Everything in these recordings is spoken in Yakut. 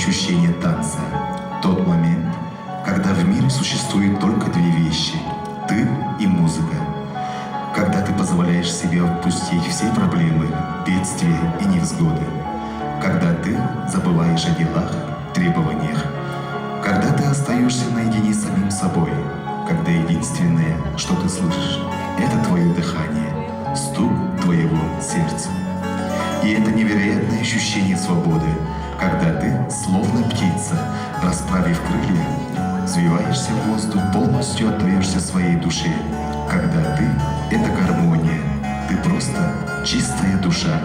ощущение танца. Тот момент, когда в мире существует только две вещи – ты и музыка. Когда ты позволяешь себе отпустить все проблемы, бедствия и невзгоды. Когда ты забываешь о делах, требованиях. Когда ты остаешься наедине с самим собой. Когда единственное, что ты слышишь, это твое дыхание, стук твоего сердца. И это невероятное ощущение свободы, когда ты, словно птица, расправив крылья, взвиваешься в воздух, полностью отдаешься своей душе. Когда ты — это гармония, ты просто чистая душа.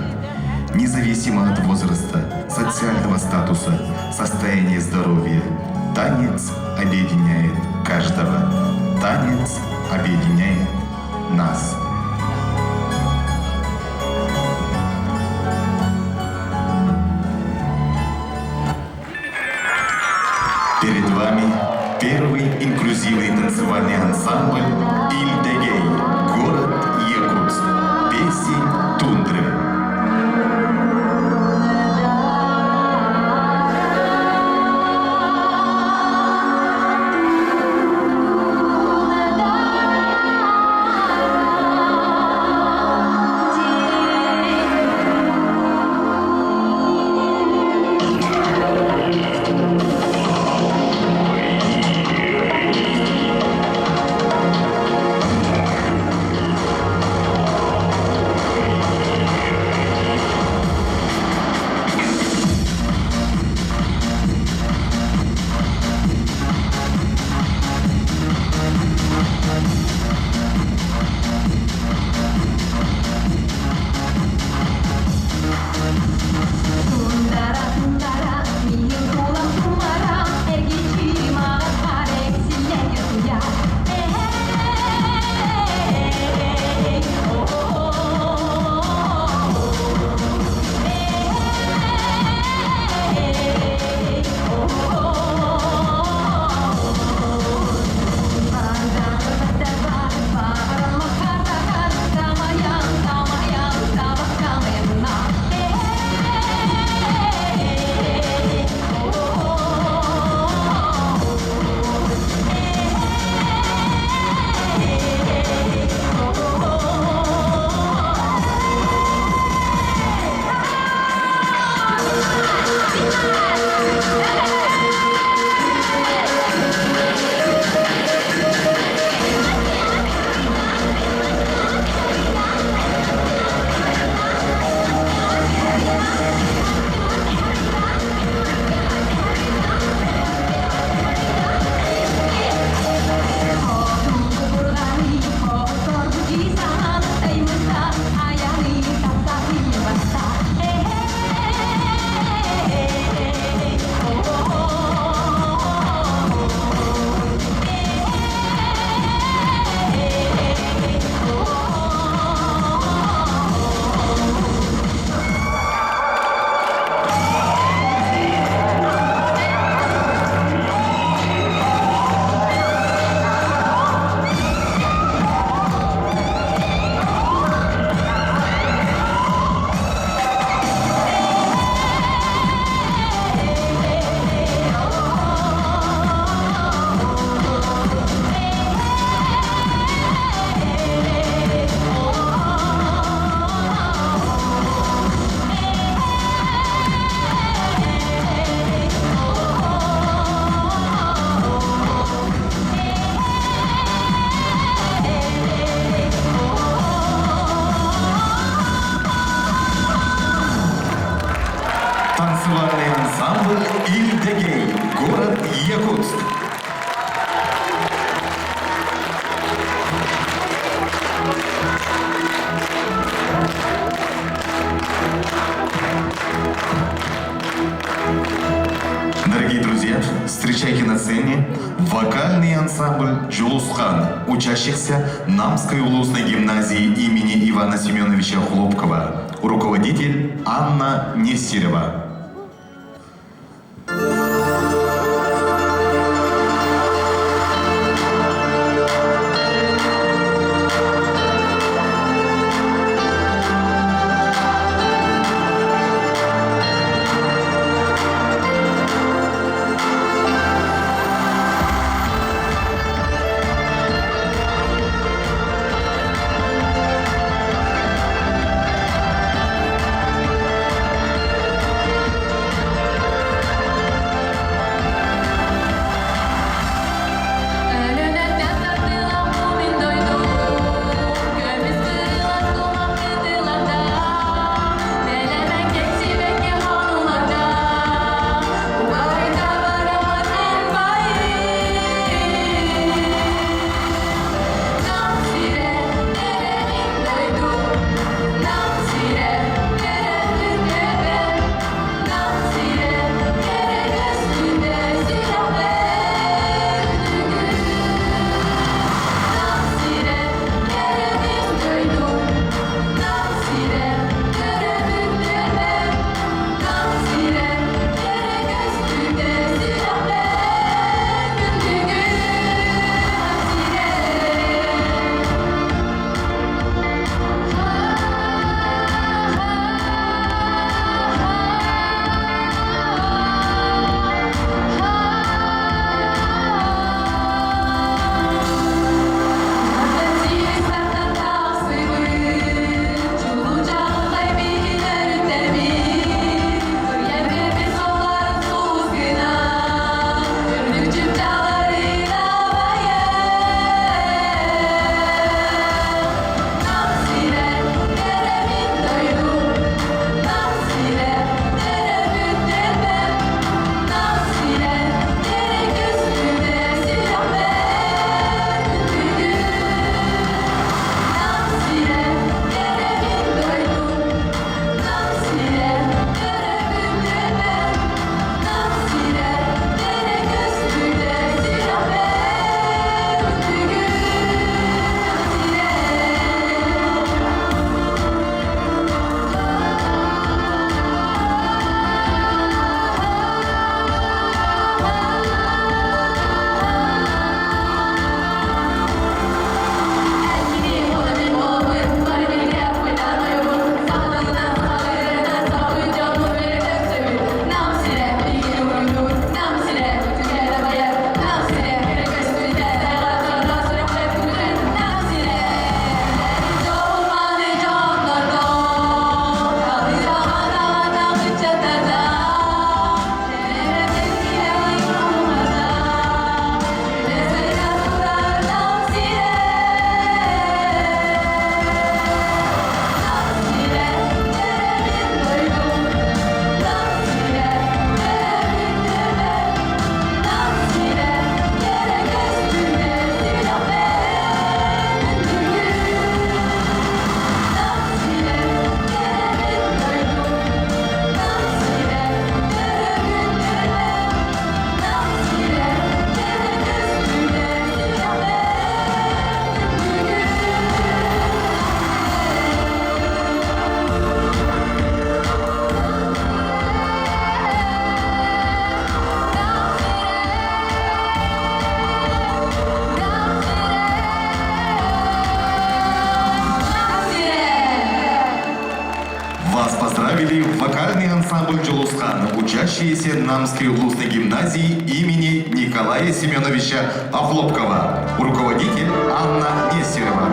Независимо от возраста, социального статуса, состояния здоровья, танец объединяет каждого. Танец объединяет нас. Перед вами первый инклюзивный танцевальный ансамбль «Ильдегей», город Якутск. Песень тундры. Тундара, тундара, миин тулам тумара, эргичи маҕар эксиллэгэ туйа. Эй, Танцевальный ансамбль «Ильдегей», город Якутск. Дорогие друзья, встречайте на сцене вокальный ансамбль «Джулусхан», учащихся Намской улусной гимназии имени Ивана Семеновича Хлопкова. Руководитель Анна Нестерова. ансамбль «Джулусхан», учащиеся Намской улусной гимназии имени Николая Семеновича Охлопкова. Руководитель Анна Нестерова.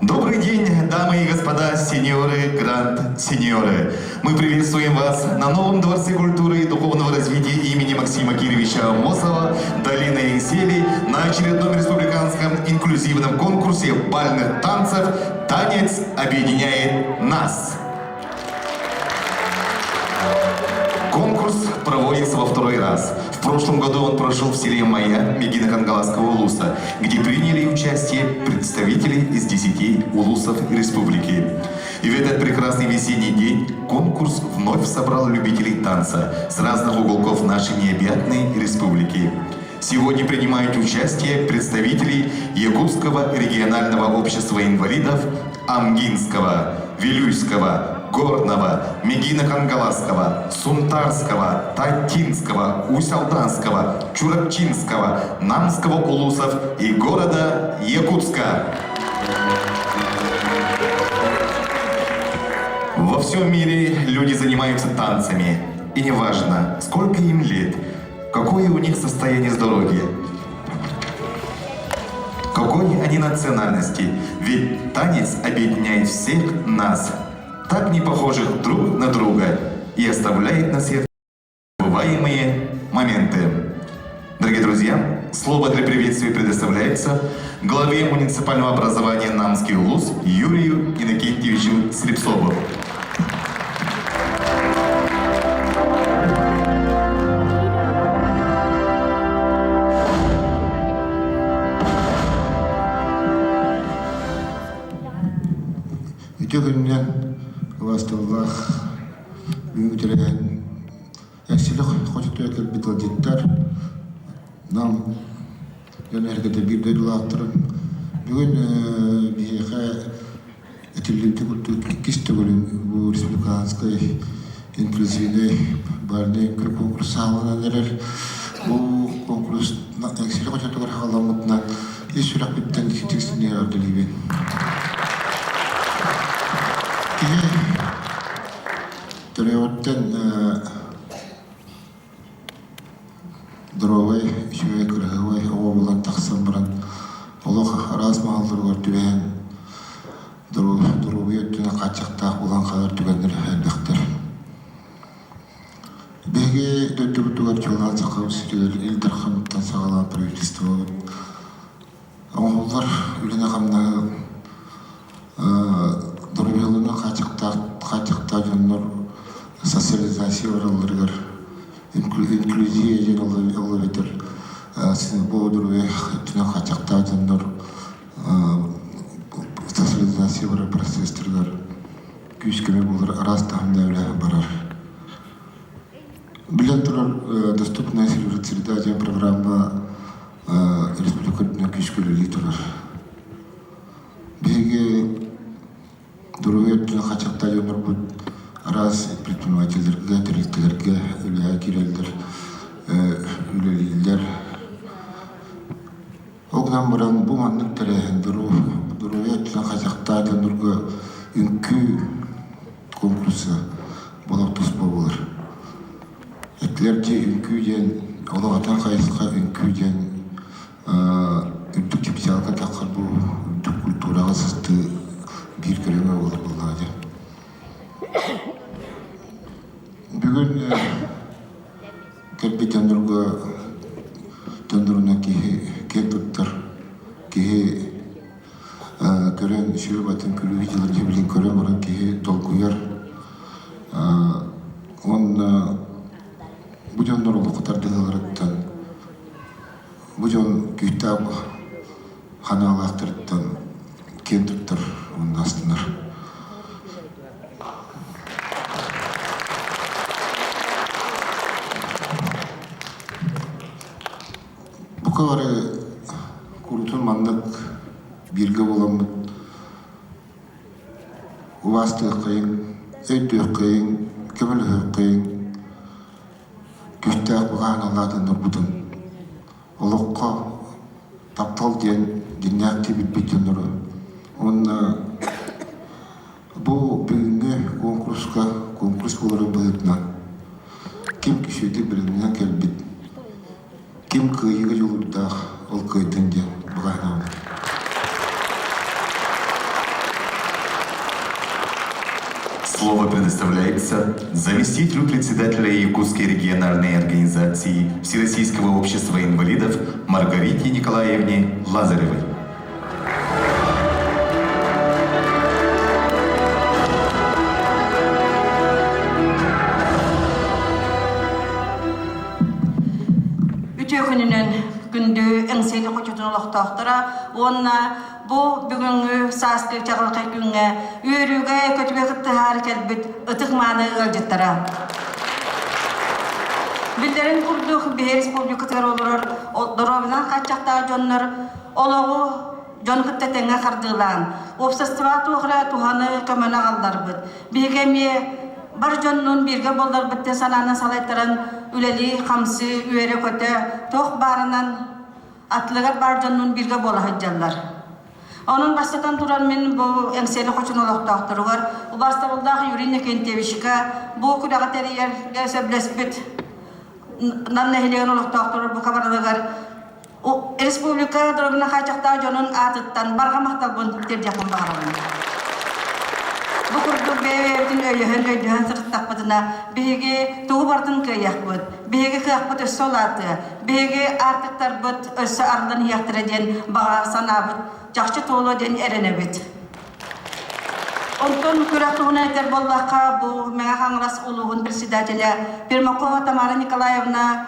Добрый день, дамы и господа, сеньоры, гранд-сеньоры. Мы приветствуем вас на новом Дворце культуры и духовного развития имени Максима Кировича Амосова, Долины Энсели, на очередном республиканском инклюзивном конкурсе бальных танцев «Танец объединяет нас». Конкурс проводится во второй раз. В прошлом году он прошел в селе Мая Мегино-Кангаласского улуса, где приняли участие представители из 10 улусов республики. И в этот прекрасный весенний день конкурс вновь собрал любителей танца с разных уголков нашей необъятной республики. Сегодня принимают участие представители Якутского регионального общества инвалидов Амгинского, Вилюйского, Горного, Мегино-Кангаласского, Сунтарского, Таттинского, Усть-Алданского, Чурапчинского, Намского улусов и города Якутска. Во всем мире люди занимаются танцами. И неважно, сколько им лет, какое у них состояние здоровья, какой они национальности, ведь танец объединяет всех нас, так не похожих друг на друга, и оставляет на сердце незабываемые моменты. Дорогие друзья, слово для приветствия предоставляется главе муниципального образования Намский улус Юрию Иннокентьевичу Слепцову. Үтүө күнүнэн убаастабыллаах бүгүҥҥү тэрээһин Эсилэх хочотугар кэлбит ыалдьыттар Нам дьон эргэтэ биир дойдулаахтарын бүгүн биһиэхэ этиллибити курдук иккис төгүлүн бу республиканскай инклюзивнай бальнай конкурс саҕаланан эрэр. Бу конкурс Эҥсиэли хочотугар хаҕаламмытынан ис сүрэхпиттэн тиксинии эҕэрдэлиибин. Киһи төрүөҕүттэн Доруобай, үчүгэй, кыраһыабай оҕо буолан тахсан баран олох араас маһалларыгар түбэһэн доруобуйа өттүнэн хааччахтаах буолан хаалар түгэннэр элбэхтэр. Биһиги дойдубутугар чуолаан Сахабыт сиригэр Ил Дархаммыттан саҕалаан правительствобыт оҥоһуллар үлэни-хамнаһы доруобуйаларынан хааччахтаах хааччахтаах дьоннор социализация баралларыгар инклюзия диэн ол эбэтэр бу доруобуйа өттүнэн хааччахтаах дьоннор социализация барар процесстарыгар күүс-көмө буолар араас таһымда үлэ барар. Билэн турар «Доступная среда» диэн программа республика үрдүнэн күүскэ үлэлии турар. Биһиги доруобуйа өттүнэн хачахтаа дьоннорбут араас предпринимателлэргэ, тэрилтэлэргэ үлэҕэ киирэллэр, үлэлииллэр. Ол гынан баран бу маннык тэрээһин доруобуйа өттүнэн хачахтаа дьоннорго үҥкүү конкурса олох туспа буолар. Этилэр дьиэ үҥкүү диэн олох атын хайысха үҥкүү диэн үрдүк чыпчаалга таххар бу үрдүк культураҕа сыстыы биир көрүҥэ буолар буоллаҕа дии. Бүгүн кэлбит дьоннорго дьоннорунан киһи киэн туттар, киһи көрөн үчүгэй батын күлүү дьылын билин көрөн баран киһи долгуйар уонна бу дьоннор олоххо тардыһыыларыттан бу дьон күүстээх ханаалаахтарыттан киэн туттар уонна астынар. Бука бары куруутун маннык бииргэ буоламмыт убаастыаххайыҥ, өйдүөххэйиҥ, көмөлөһүөххэйиҥ, күүстээх баҕаһын алаатыннарбытын олоххо. Таптал диэн дьиҥнээхтии билбит дьоннору уонна бу бүгүҥҥү куонкуруска конкурс буоларын быһыытынан ким үчүгэйдик бэлэмнэнэн кэлбит, ким кыайыыга дьулуурдаах, ол кыайдын диэн баҕа Слово предоставляется заместителю председателя Якутской региональной организации Всероссийского общества инвалидов Маргарите Николаевне Лазаревой. Үтүө күнүнэн күндү Эҥсиэли хочотун олохтоохторо уонна бу бүгүҥҥү сааскы чаҕылхай күҥҥэ үөрүүгэ көтүгэ кыттыһаары кэлбит ытык-мааны ыалдьыттара. Биллэрин курдук, биһи республикатыгар олорор доруобунан хааччахтаах дьоннор олоҕу дьон кытта тэҥҥэ хардыылаан, уопсастыба туох эрэ туһаны, көмөнү аҕалларбыт. Биһиги эмиэ бар дьоннуун бииргэ буолларбыт диэн санаанан салайтаран үлэлии-хамсыы, үөрэ-көтө, туох баарынан аттылыгар баар дьоннуун бииргэ буола сылдьаллар. Онон бастатан туран мин бу Эҥсиэли хочун олохтоохторугар убаастабыллаах Юрий Никентьевичка бу күрэҕи тэрийэргэ сөбүлэспит Нам нэһилиэгин олохтоохторугар бука барылыгар республика доруобуйа хааччахтаах дьонун аатыттан барҕа махталбын тиэрдиэхпин баҕарабын. Бу курдук бэйэ-бэйэбитин өйөһөн, өйдөһөн сырыттахпытына, биһиги тугу барытын кыайыахпыт, биһиги кыахпыт өссө улаатыа, биһиги аартыктарбыт өссө арыллан иһиэхтэрэ диэн баҕа санаабыт чахчы туолуо диэн эрэнэбит. Онтон күрэх туһунан этэр буоллахха, бу Мэҥэ Хаҥалас улууһун председателэ Пермакова Тамара Николаевна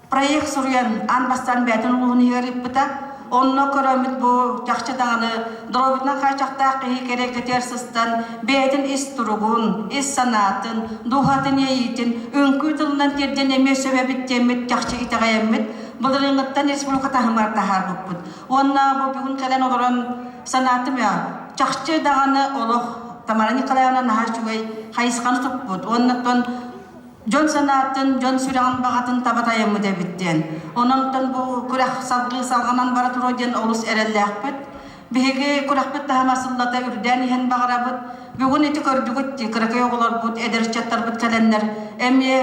проект суруйан аан бастаан бэйэтин улууһун иһигэр ыыппыта. Онно көрөммүт бу чахчы даҕаны доруобуйтан хааччахтаах киһи кэрэкэтигэр сыстан бэйэтин ис туругун, ис санаатын, дууһатын иэйиитин үҥкүү тылынан тиэрдэн эмиэ сөбөбүт диэммит чахчы итэҕэйэммит былырыыҥҥыттан республика таһымыгар таһаарбыппыт. Уонна бу бүгүн кэлэн олорон санаатым ээ, чахчы даҕаны олох Тамара Николаевна наһаа үчүгэй хайысханы туппут. Уоннаттан дьон санаатын, дьон сүрэҕин баҕатын таба тайаммыт эбит диэн. Онон бу күрэх салгыы салҕанан бара туруо диэн олус эрэллээхпит. Биһиги күрэхпит таһыма сыллата үрдээн иһэн баҕарабыт. Бүгүн ити көрдүгүт дии, кыракый оҕолорбут, эдэр ыччаттарбыт кэлэннэр эмиэ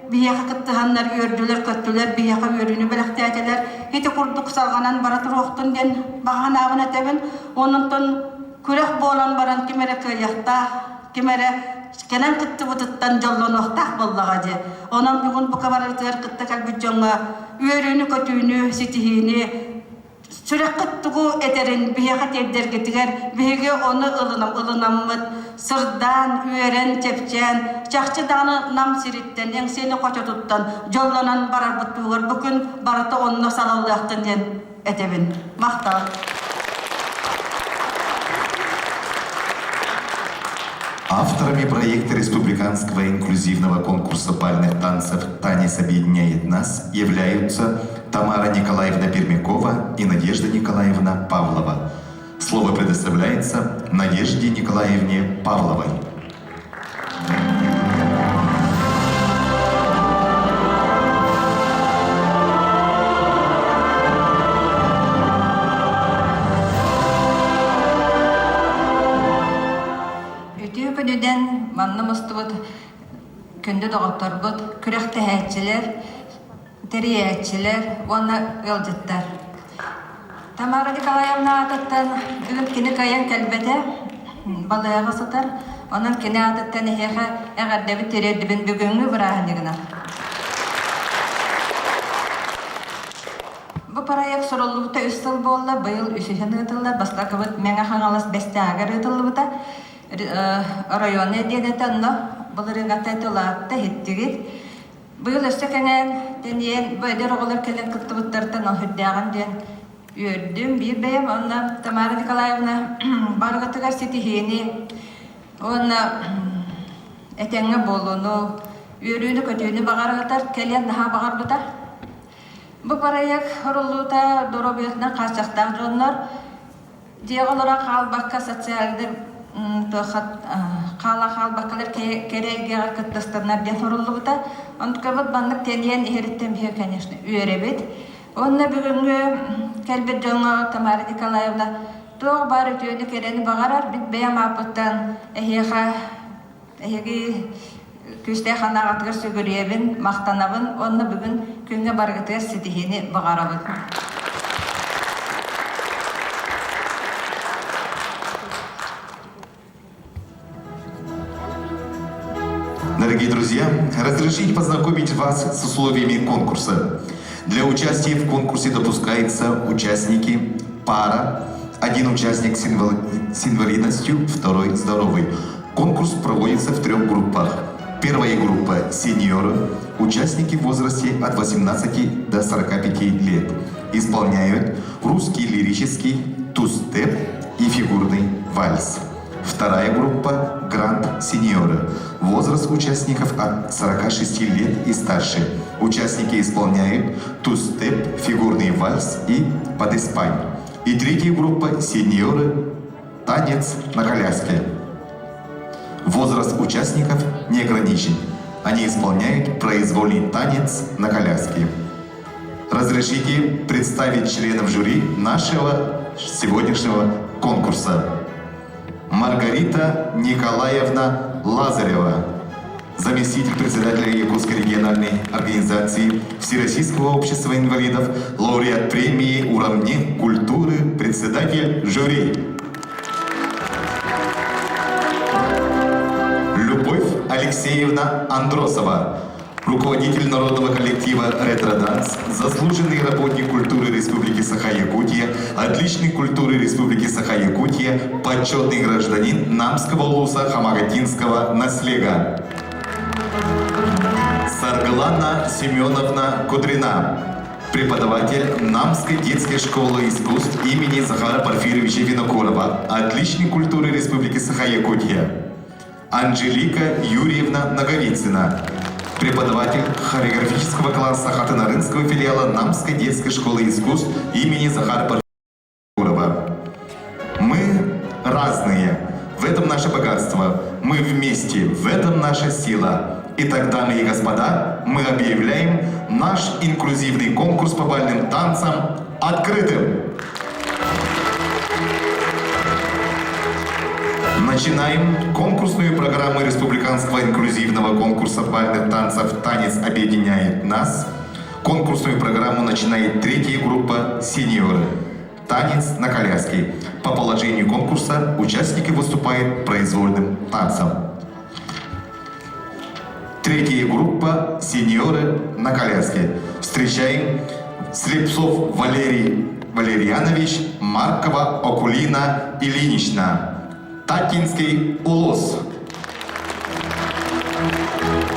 биһиэхэ кыттыһаннар үөрдүлэр-көттүлэр, биһиэхэ үөрүүнү бэлэхтээтилэр. Ити курдук салҕанан бара туруохтун диэн баҕа санаабын этэбин. Онон күрэх буолан баран ким эрэ кыайыахтаах, ким эрэ кэлэн кыттыбытыттан дьоллонуохтаах буоллаҕа дии. Онон бүгүн бука барытыгар кытта кэлбит дьоҥҥо үөрүүнү-көтүүнү, ситиһиини сүрэххит тугу этэрин биһиэхэ тиэрдэргитигэр биһиги ону ылынам ылынаммыт сырдаан, үөрэн, чэпчээн, чахчы даҕаны Нам сириттэн, Эҥсиэни хочотуттан дьоллонон барарбыт туһугар бу күн барыта онно салаллыахтын диэн этэбин. Махтал. Авторами проекта республиканского инклюзивного конкурса бальных танцев «Танец объединяет нас» являются Тамара Николаевна Пермякова и Надежда Николаевна Павлова. Слово предоставляется Надежде Николаевне Павловой. Үтүө күнүнэн манна мустубут күндү доҕотторбут, күрэхтэһээччилэр, тэрийээччилэр уонна ыалдьыттар. Тамара Николаевна аатыттан бүгүн кини кыайан кэлбэтэ, балыыһаҕа сытар. Онон кини аатыттан эһиэхэ эҕэрдэбин тириэрдибин бүгүҥҥү бырааһынньыгынан. Бу проект суруллубута үс сыл буолла, быйыл үсүһүн ыытыллар. Бастакыбыт Мэҥэ Хаҥалас Бэстээҕэр ыытыллыбыта. Оройуонный диэн этэ онно былырыыҥҥата тылаатта иһиттигит. Быйыл өссө кэҥээн, тэнийэн, бу эдэр оҕолор кэлэн кыттыбыттарыттан ол сүрдээҕин диэн үөрдүм. Биир бэйэм уонна Тамара Николаевна барыгытыгар ситиһиини уонна этэҥҥэ буолууну, үөрүүнү-көтүүнү баҕарыгытар, кэлиэн наһаа баҕарбыта. Бу проект оруллуута доруобуйатынан хааччахтаах дьоннор Дьиэҕэ олорон хаалбакка социальнай хаала хаалбаккалар кэрэ эйгэҕэ кыттыстаннар диэн суруллубута. Онтукабыт маннык тэнийэн иһэриттэн биһиги, конечно, үөрэбит. Уонна бүгүҥҥү кэлбит дьоҥҥо Тамара Николаевна туох баар үтүөнү кэрэни баҕарар бит бэйэм ааппыттан эһиэхэ эһиги күүстээх санааҕытыгар сүгүрүйэбин, махтанабын уонна бүгүн күҥҥэ барыгытыгар ситиһиини баҕарабын. Дорогие друзья, разрешите познакомить вас с условиями конкурса. Для участия в конкурсе допускаются участники пара, один участник с, инвалидностью, второй здоровый. Конкурс проводится в трех группах. Первая группа – сеньоры, участники в возрасте от 18 до 45 лет. Исполняют русский лирический, тустеп и фигурный вальс. Вторая группа – Гранд-сеньоры. Возраст участников от 46 лет и старше. Участники исполняют тустеп, фигурный вальс и падеспань. И третья группа – сеньоры, танец на коляске. Возраст участников не ограничен. Они исполняют произвольный танец на коляске. Разрешите представить членов жюри нашего сегодняшнего конкурса. Маргарита Николаевна Лазарева, заместитель председателя Якутской региональной организации Всероссийского общества инвалидов, лауреат премии «Уровни культуры», председатель жюри. Любовь Алексеевна Андросова, руководитель народного коллектива «Ретро-данс», заслуженный работник культуры Республики Саха-Якутия, отличник культуры Республики Саха-Якутия, почетный гражданин Намского улуса Хамагатинского наслега. Саргалана Семеновна Кудрина, преподаватель Намской детской школы искусств имени Захара Порфирьевича Винокурова, отличник культуры Республики Саха-Якутия. Анжелика Юрьевна Наговицына, преподаватель хореографического класса Хатынарынского филиала Намской детской школы искусств имени Захара Парфирова. Мы разные. В этом наше богатство. Мы вместе. В этом наша сила. Итак, дамы и господа, мы объявляем наш инклюзивный конкурс по бальным танцам открытым. Начинаем конкурсную программу Республиканского инклюзивного конкурса бальных танцев «Танец объединяет нас». Конкурсную программу начинает третья группа «Сеньоры». Танец на коляске. По положению конкурса участники выступают произвольным танцем. Третья группа «Сеньоры на коляске». Встречаем Слепцов Валерий Валерьянович, Маркова Окулина Ильинична. Татинский улус. Үҥкүүтэ.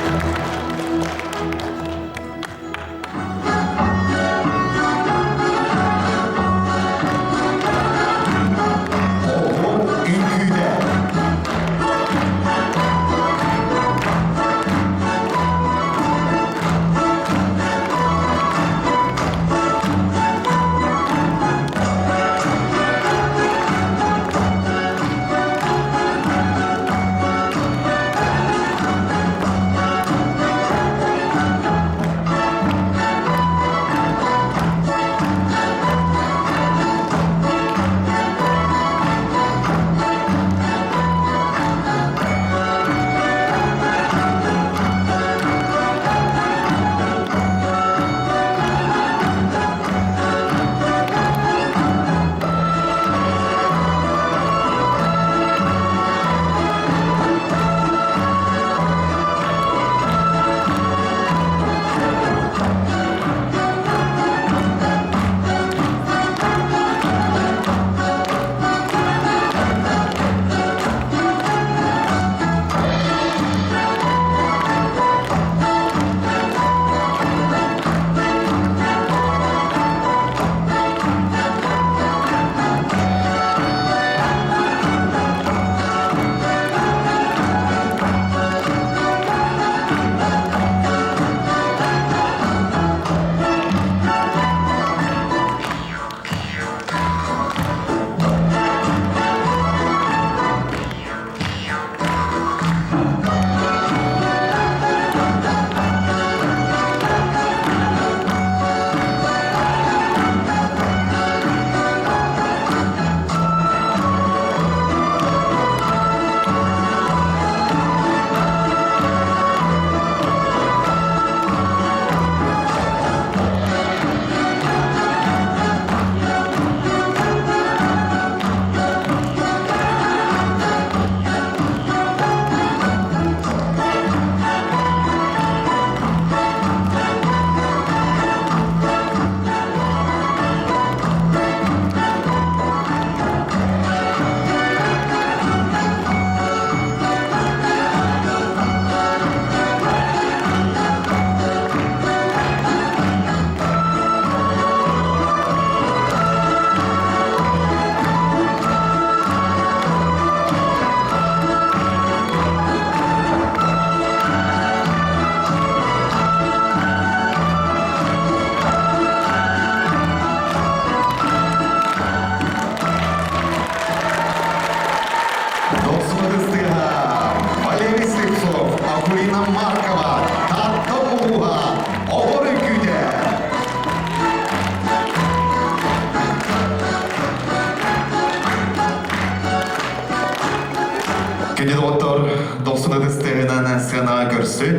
Күндү доҕоттор, дохсун ытыстыһынан сыанаҕа көрсүн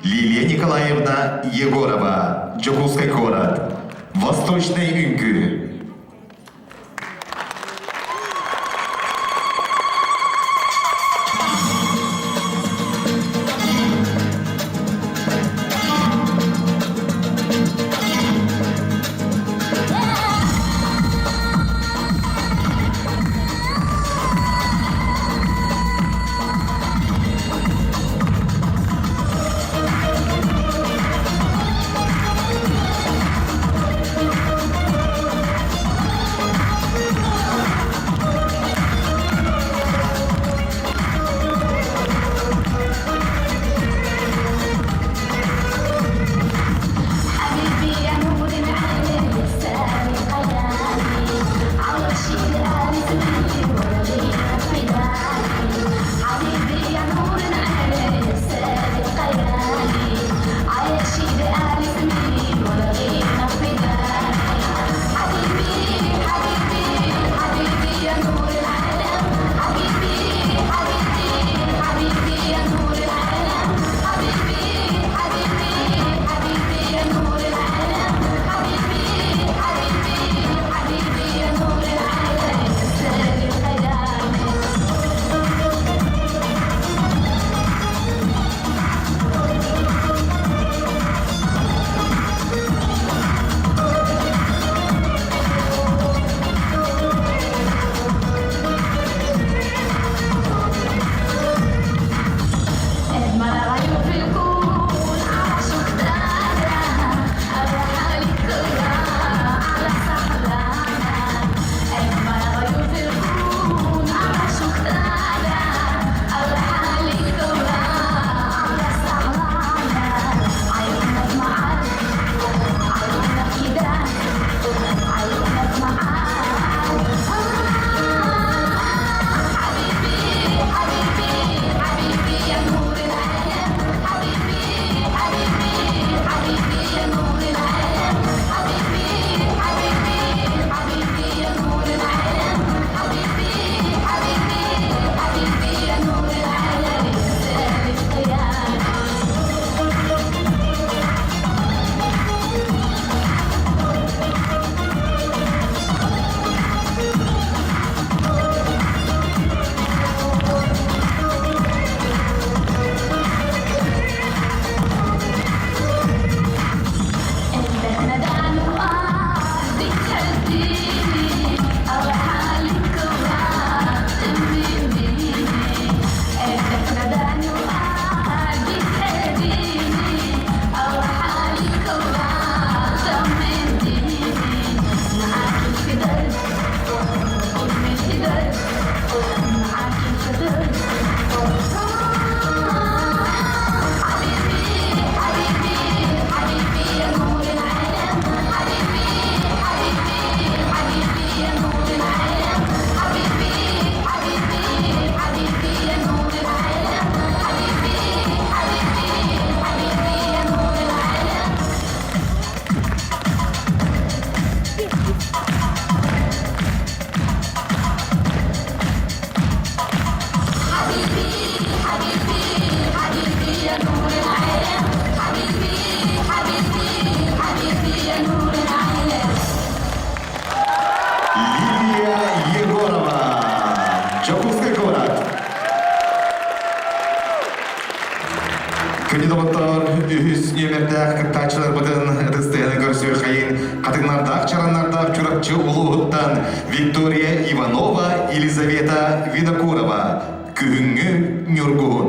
Лилия Николаевна Егорова, Дьокуускай куорат, Восточный үҥкүү. Лилия Егорова, Дьокуускай куорат. Күндү доҕоттор, үһүс нүөмэрдээх кыттааччыларбытын ытыстыһаны көрсүөххэйин хатыҥнардаах чараннардаах Чурапчы улууһуттан Виктория Иванова, Елизавета Винокурова, Күһүҥҥү Ньургуһун.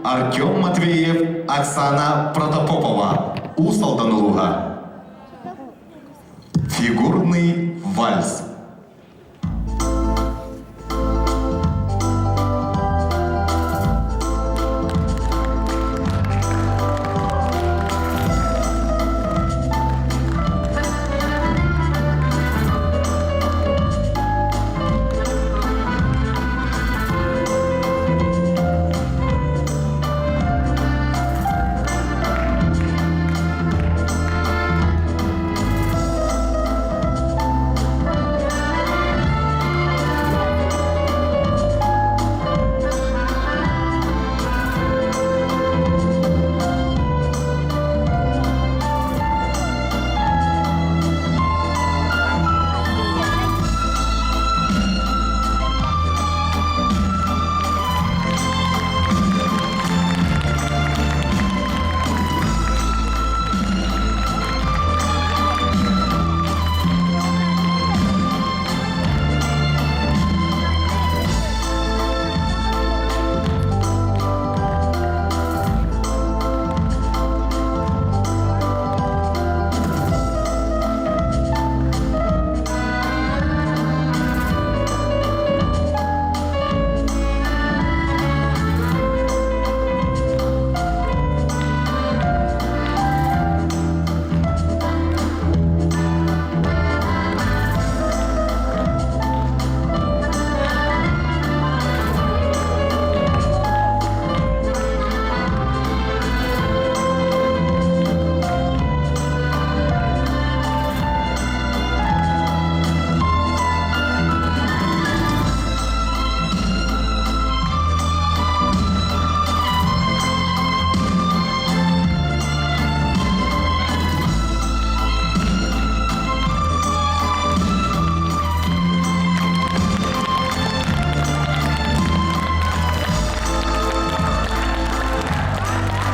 Артем Матвеев, Оксана Протопопова, Уус Алдан улууһа. Фигурный вальс.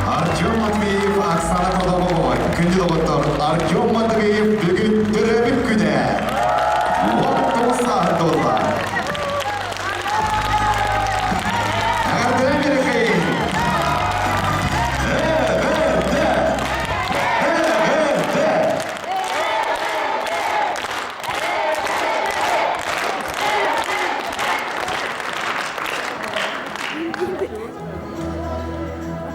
Артем Матвеев, Оксана Протопопова, күндү доҕоттор, Артем Матвеев бүгүн төрөөбүт күнэ! Уот саат туолла! Эҕэрдэлэн биэрэхэйин! Эҕэрдэ! Эҕэрдэ!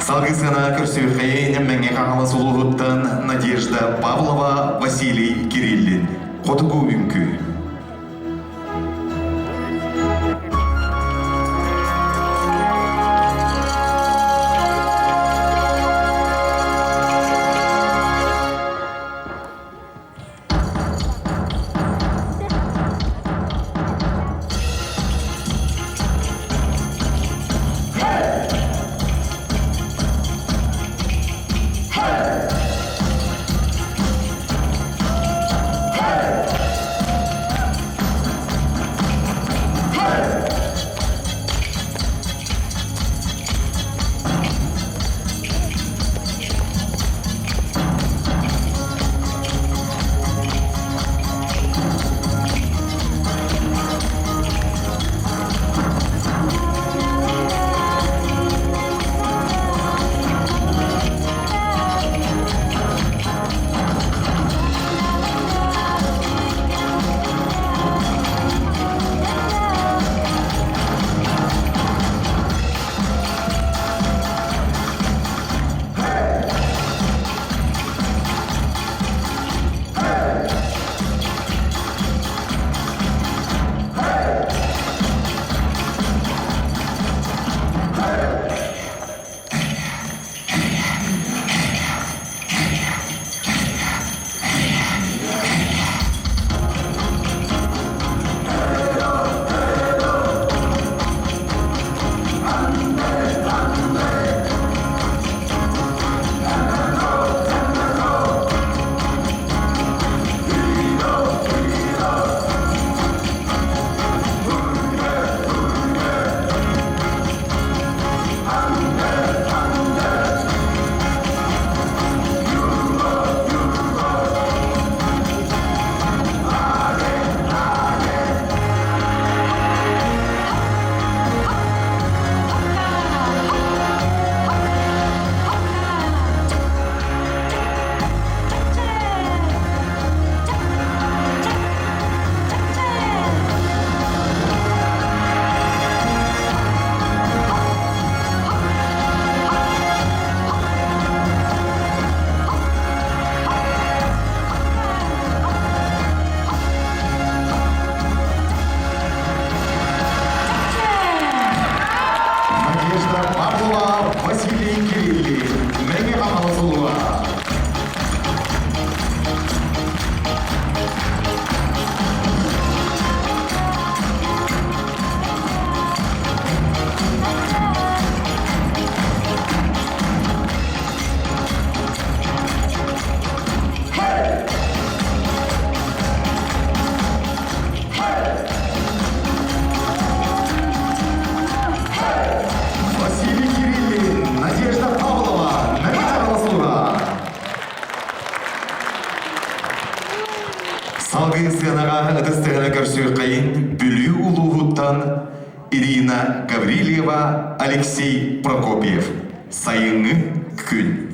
Салгыы сыана көрсүөххэйин Мэҥэ Хаҥалас улууһуттан Надежда Павлова, Василий Кириллин. Хотугу үҥкүү. улууһуттан Ирина Гаврильева, Алексей Прокопьев. Сайыҥҥы күн.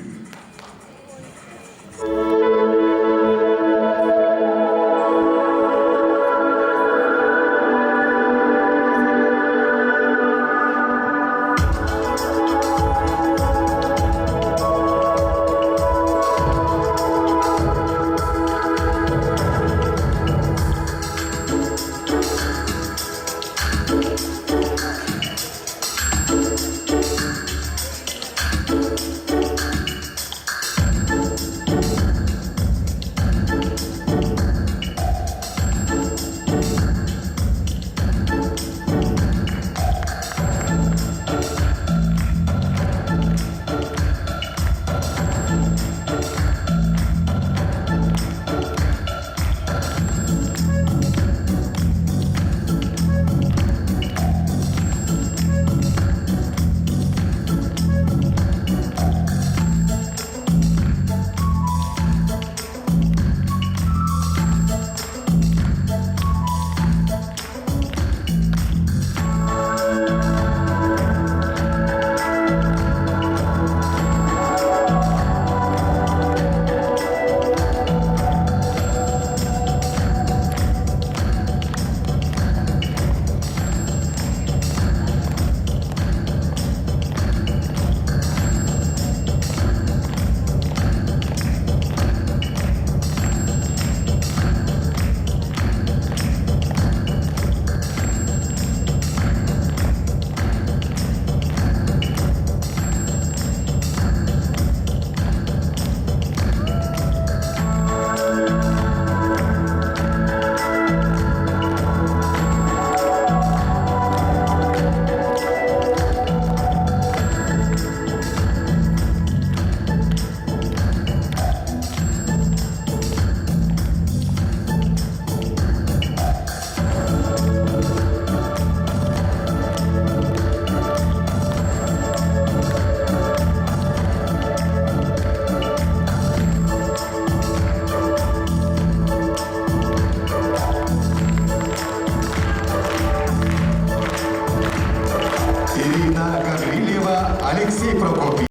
Ирина Гаврильева, Алексей Прокопьев.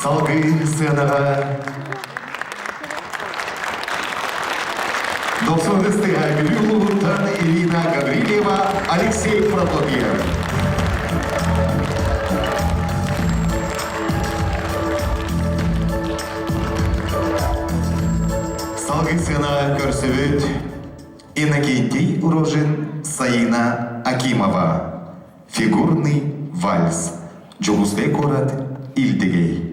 Салгыы сыанаҕа Дохсун ыстыга Бүлүү улууһуттан Ирина Гаврильева, Алексей Прокопьев. Салгыы сыанаҕа көрсүбүт Иннокентий Урожин, Саина Акимова. Фигурный вальс. Дьокуускай куорат Илдигэй.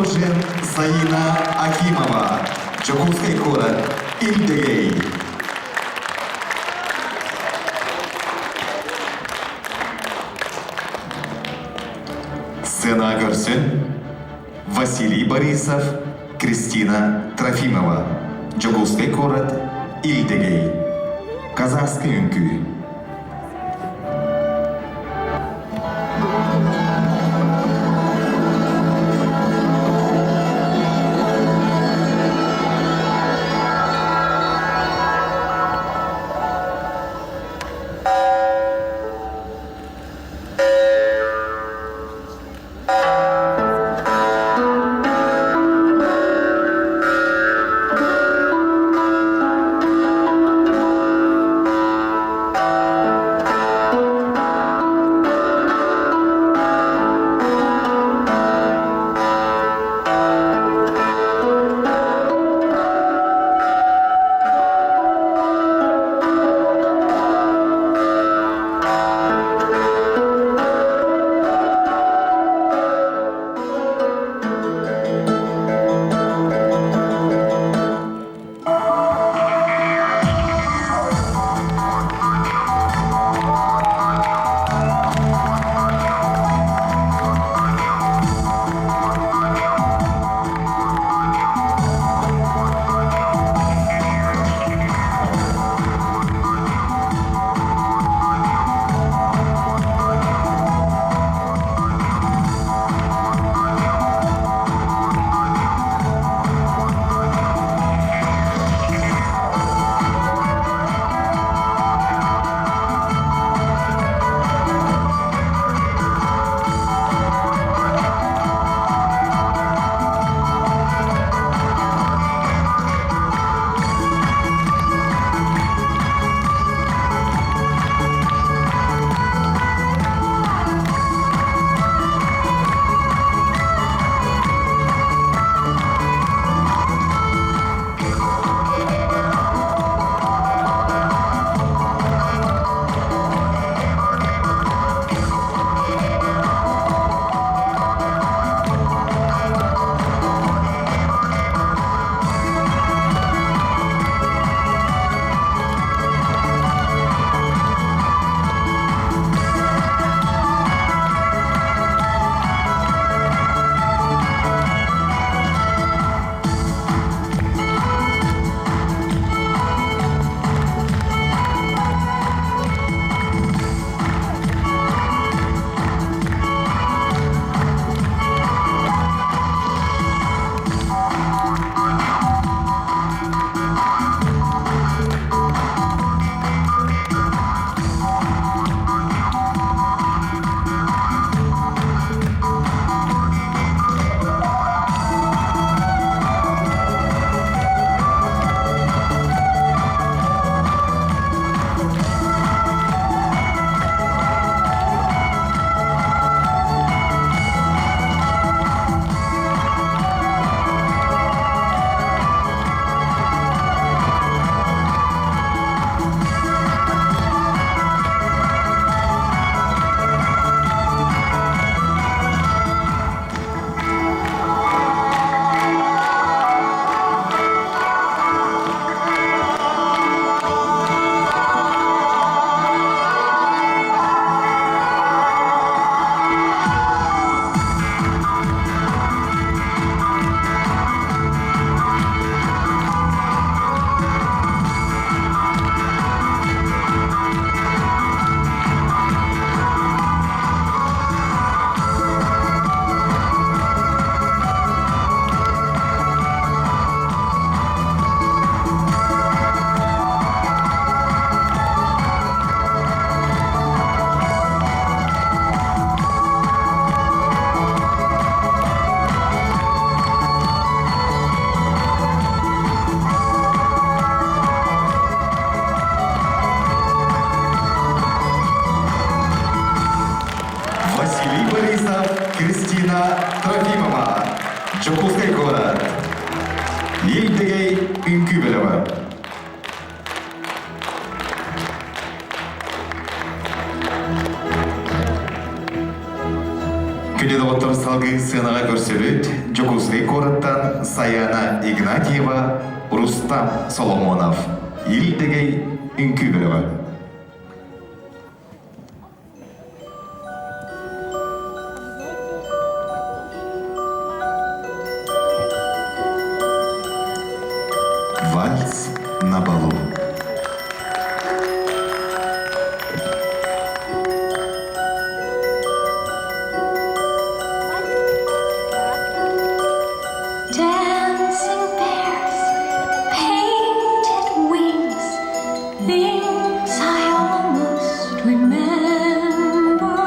Рогожин, Саина Акимова, Дьокуускай куорат, Илдэгэй. Сцена көрсүн Василий Борисов, Кристина Трофимова, Дьокуускай куорат, Илдэгэй. Казахский үҥкүү. Василий Борисов, Кристина Трофимова, Дьокуускай куорат. Ил-Дэгэй үҥкүү бөлөҕө. Күндү доҕоттор салгыы сыанаҕа көрсөбүт Дьокуускай куораттан Саяна Игнатьева, Рустам Соломонов, Ил Дэгэй үҥкүү бөлөҕө. Вальс на балу. Dancing bears, painted wings, things I almost remember,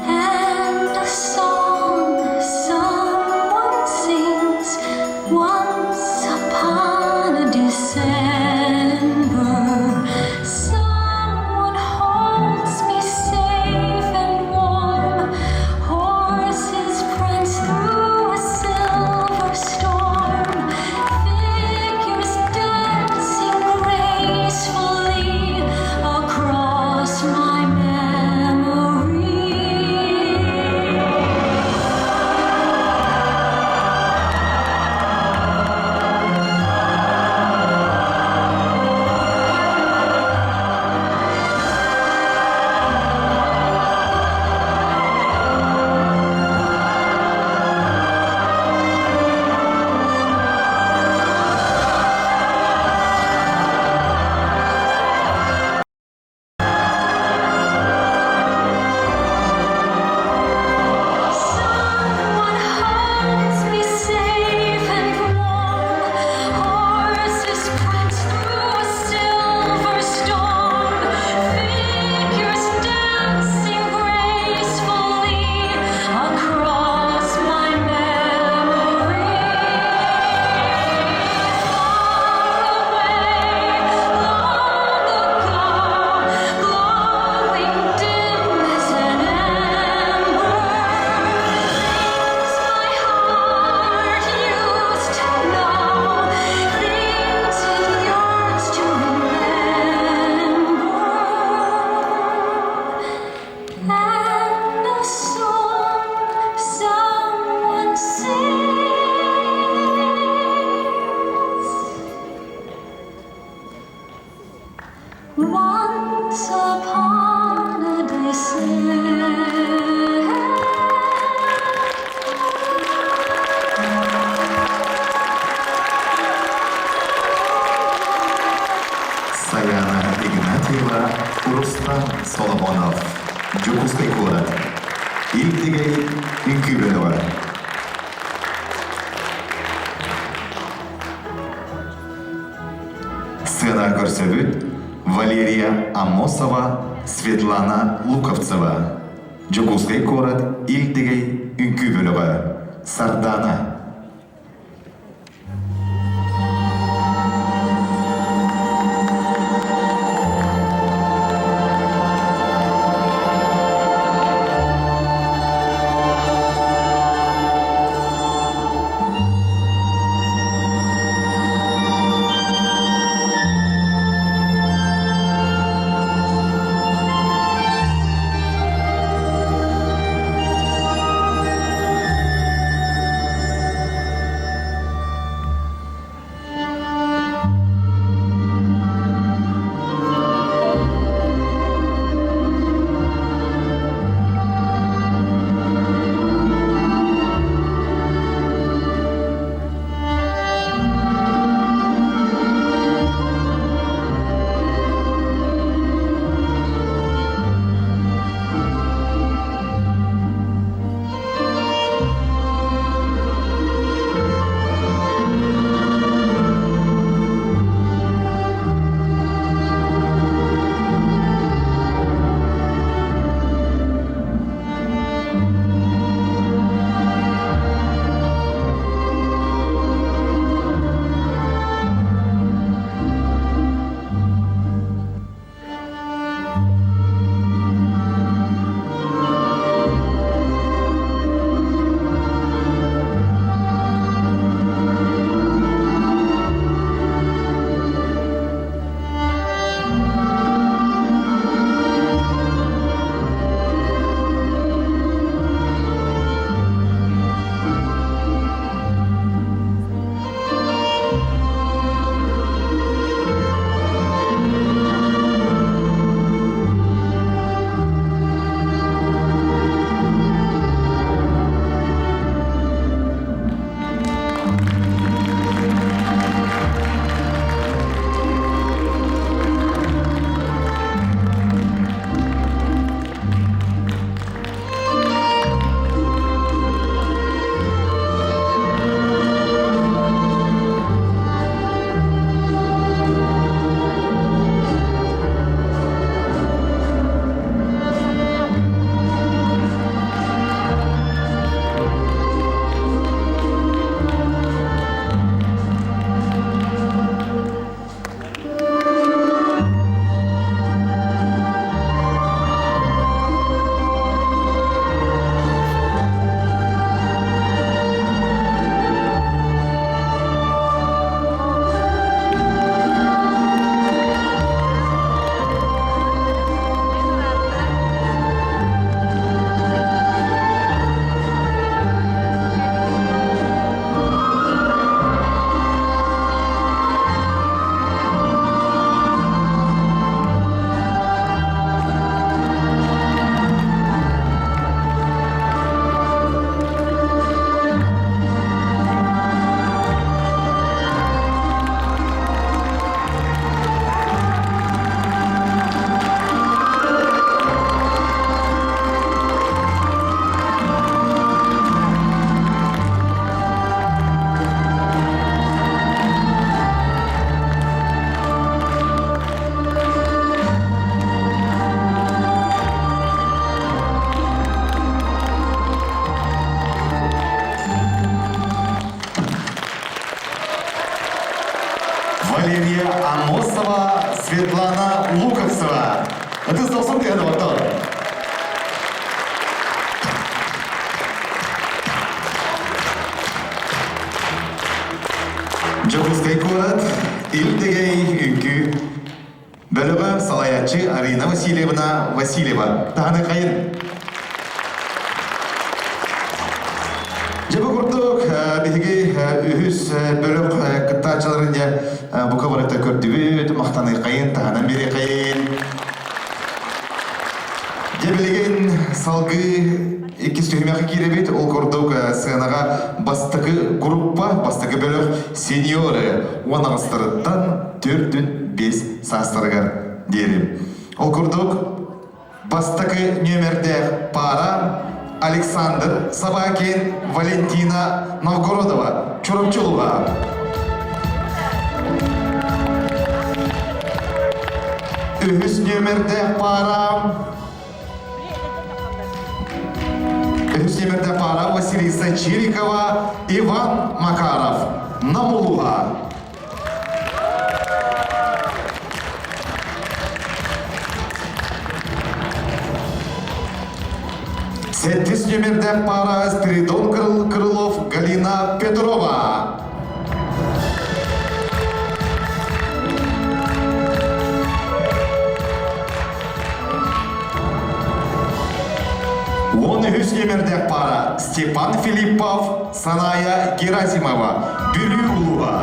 and a song someone sings once upon a December. Someone holds me safe and warm. Horses prance through a silver storm. Figures dancing gracefully across my memory. Someone holds me safe and warm. Horses prance through a silver storm. Figures dancing gracefully across my memory. Far away, long ago, glowing dim as an ember. Things my heart used to know, things it yearns to remember. And a song someone sings. Once upon a December. Саяна Игнатьева, Рустам Соломонов, Дьокуускай куорат. Ил Дэгэй үҥкүү бөлөҕө. Сыана көрсөбүт Валерия Аммосова, Светлана Луковцева. Дьокуускай куорат Ил Дэгэй үҥкүү бөлөҕө. Сардана. Светлана Луковцева. Ытыс дохсун түһэн оҕотор. Дьокуускай куорат Ил Дэгэй үҥкүү бөлөҕө салайааччы Арина Васильевна Васильева. Таһаны хайын. Дьэ бу курдук биһиги үһүс бөлөх кыттааччыларын дьэ бука барыта көрдүбүт, махтаныаххайын, таһынан биэриэххэйин. Дьэ билигин салгыы иккис түһүмэххэ киирэбит. Ол курдук сыанаҕа бастакы группа, бастакы бөлөх сеньоры уон аҕыстарыттан төрдүн биэс саастарыгар диэри. Ол курдук бастакы нүөмэрдээх паара Александр Собакин, Валентина Новгородова, Чурапчылова. Үһүс нүөмэрдээх паара Үһүс нүөмэрдээх паара Василиса Чирикова, Иван Макаров, Намулуга. Сэттис нүөмэрдээх паара Спиридон Крылов, Галина Петрова. Он үһүс нүөмэрдээх паара Степан Филиппов, Саная Герасимова, Бүлүү улууһа.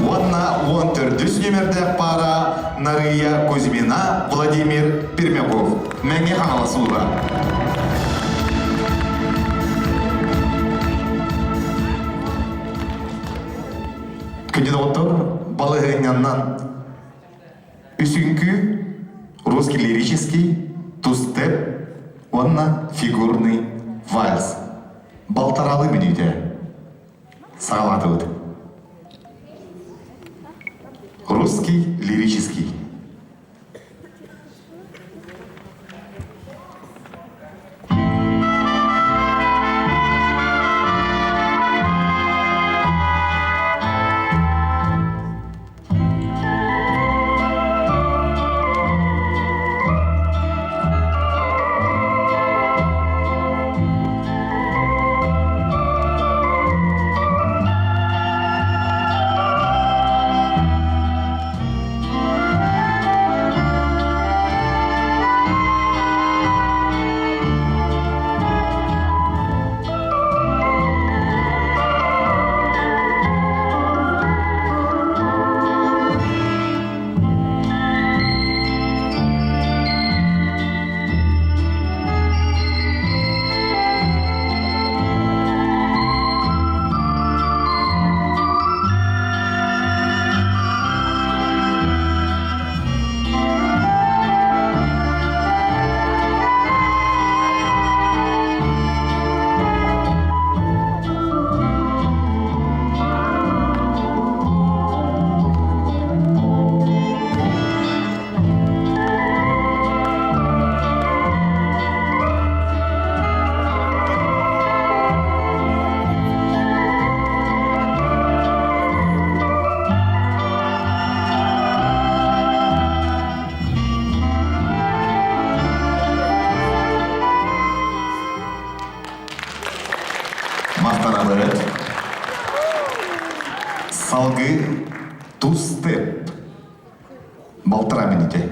Уонна он төрдүс нүөмэрдээх паара Нарыйа Кузьмина, Владимир Пермяков. Мэҥэ Хаҥалас улууһа. Күндү доҕоттор, балаһыанньаннан үсүҥкүү, русский лирический, тустеп уонна фигурный вальс. Балтаралы мүнүүтэ. Саҕалаатыбыт. Русский лирический. Махтанабыт. Салгыы тустеп. Балтара минуте.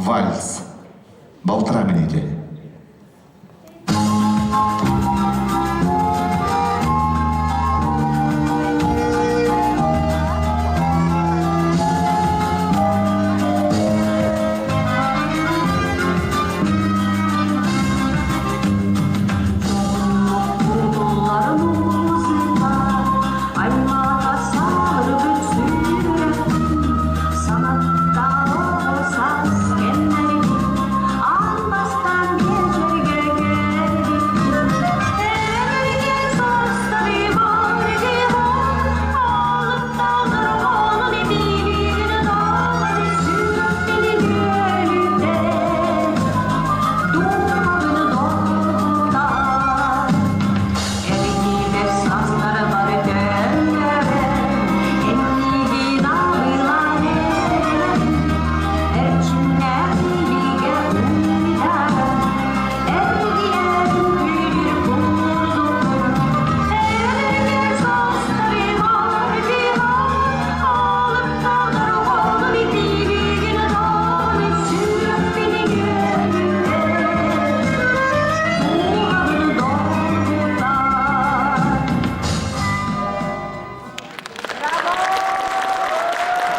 Вальс. Балтараа мүнүүтэ.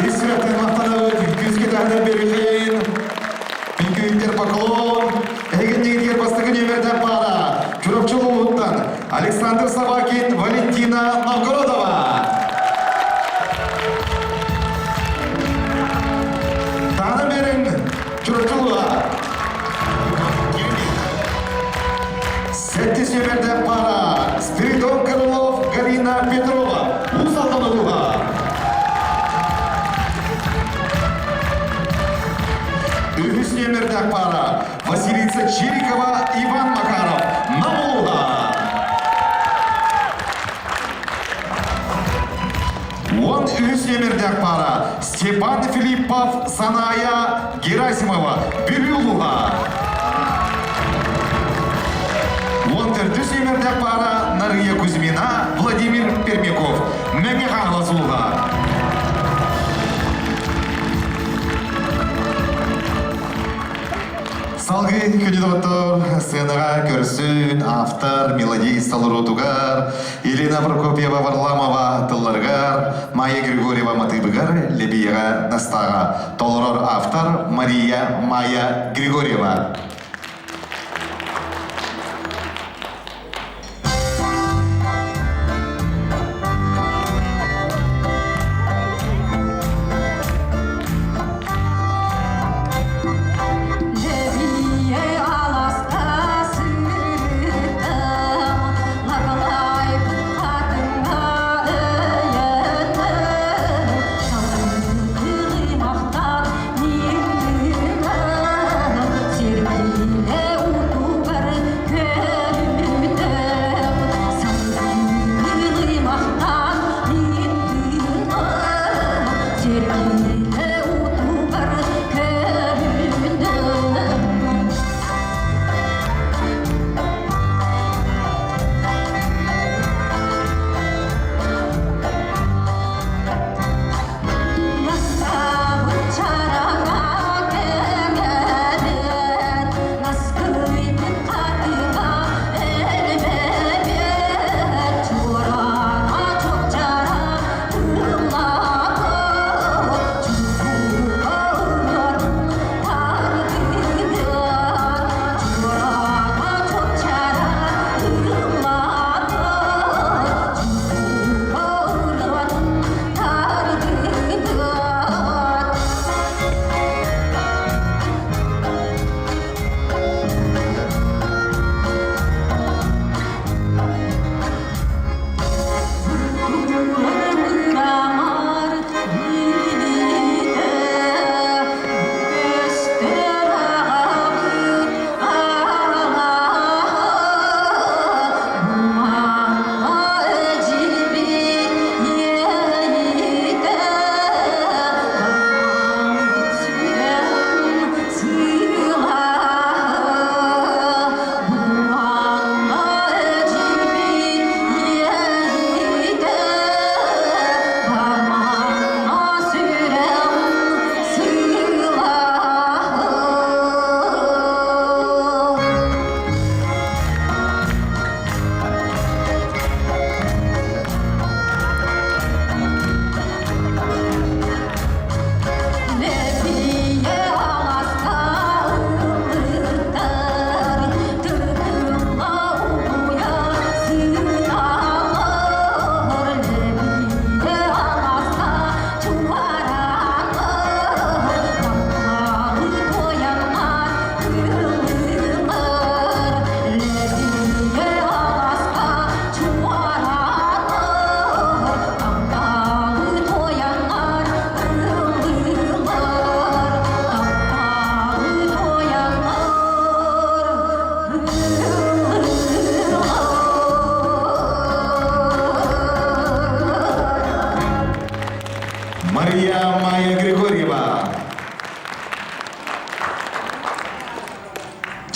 Исрәтин мақтанабыт күзге тәһнә берихин Үҥкүүттэр поклон, эһигиннигитигэр бастакы нүөмэрдэн паара Чурапчы улууһуттан Александр Собакин, Валентина Новгородова. Таана берин Чурапчы улууһа. Сэттис нүөмэрдээх паара Спиридон Крылов, Галина Петрова. Уус Алдан улууһа. Үһүс нүөмэрдээх паара Василиса Чирикова, Иван Макаров, Намулуга. 13 нүөмэрдээх паара Степан Филиппов, Саная Герасимова, Бүлүү 14 нүөмэрдээх паара Нария Кузьмина, Владимир Пермяков, Мэҥэ Хаҥалас улууһа. Салгыы күндү доҕоттор, сценаҕа көрсүн автор мелодист толоруутугар Елена Прокопьева Варламова тылларыгар, Майя Григорьева матыыбыгар Лебиеҕэ Настааҕа толорор автор Мария Майя Григорьева. Сирги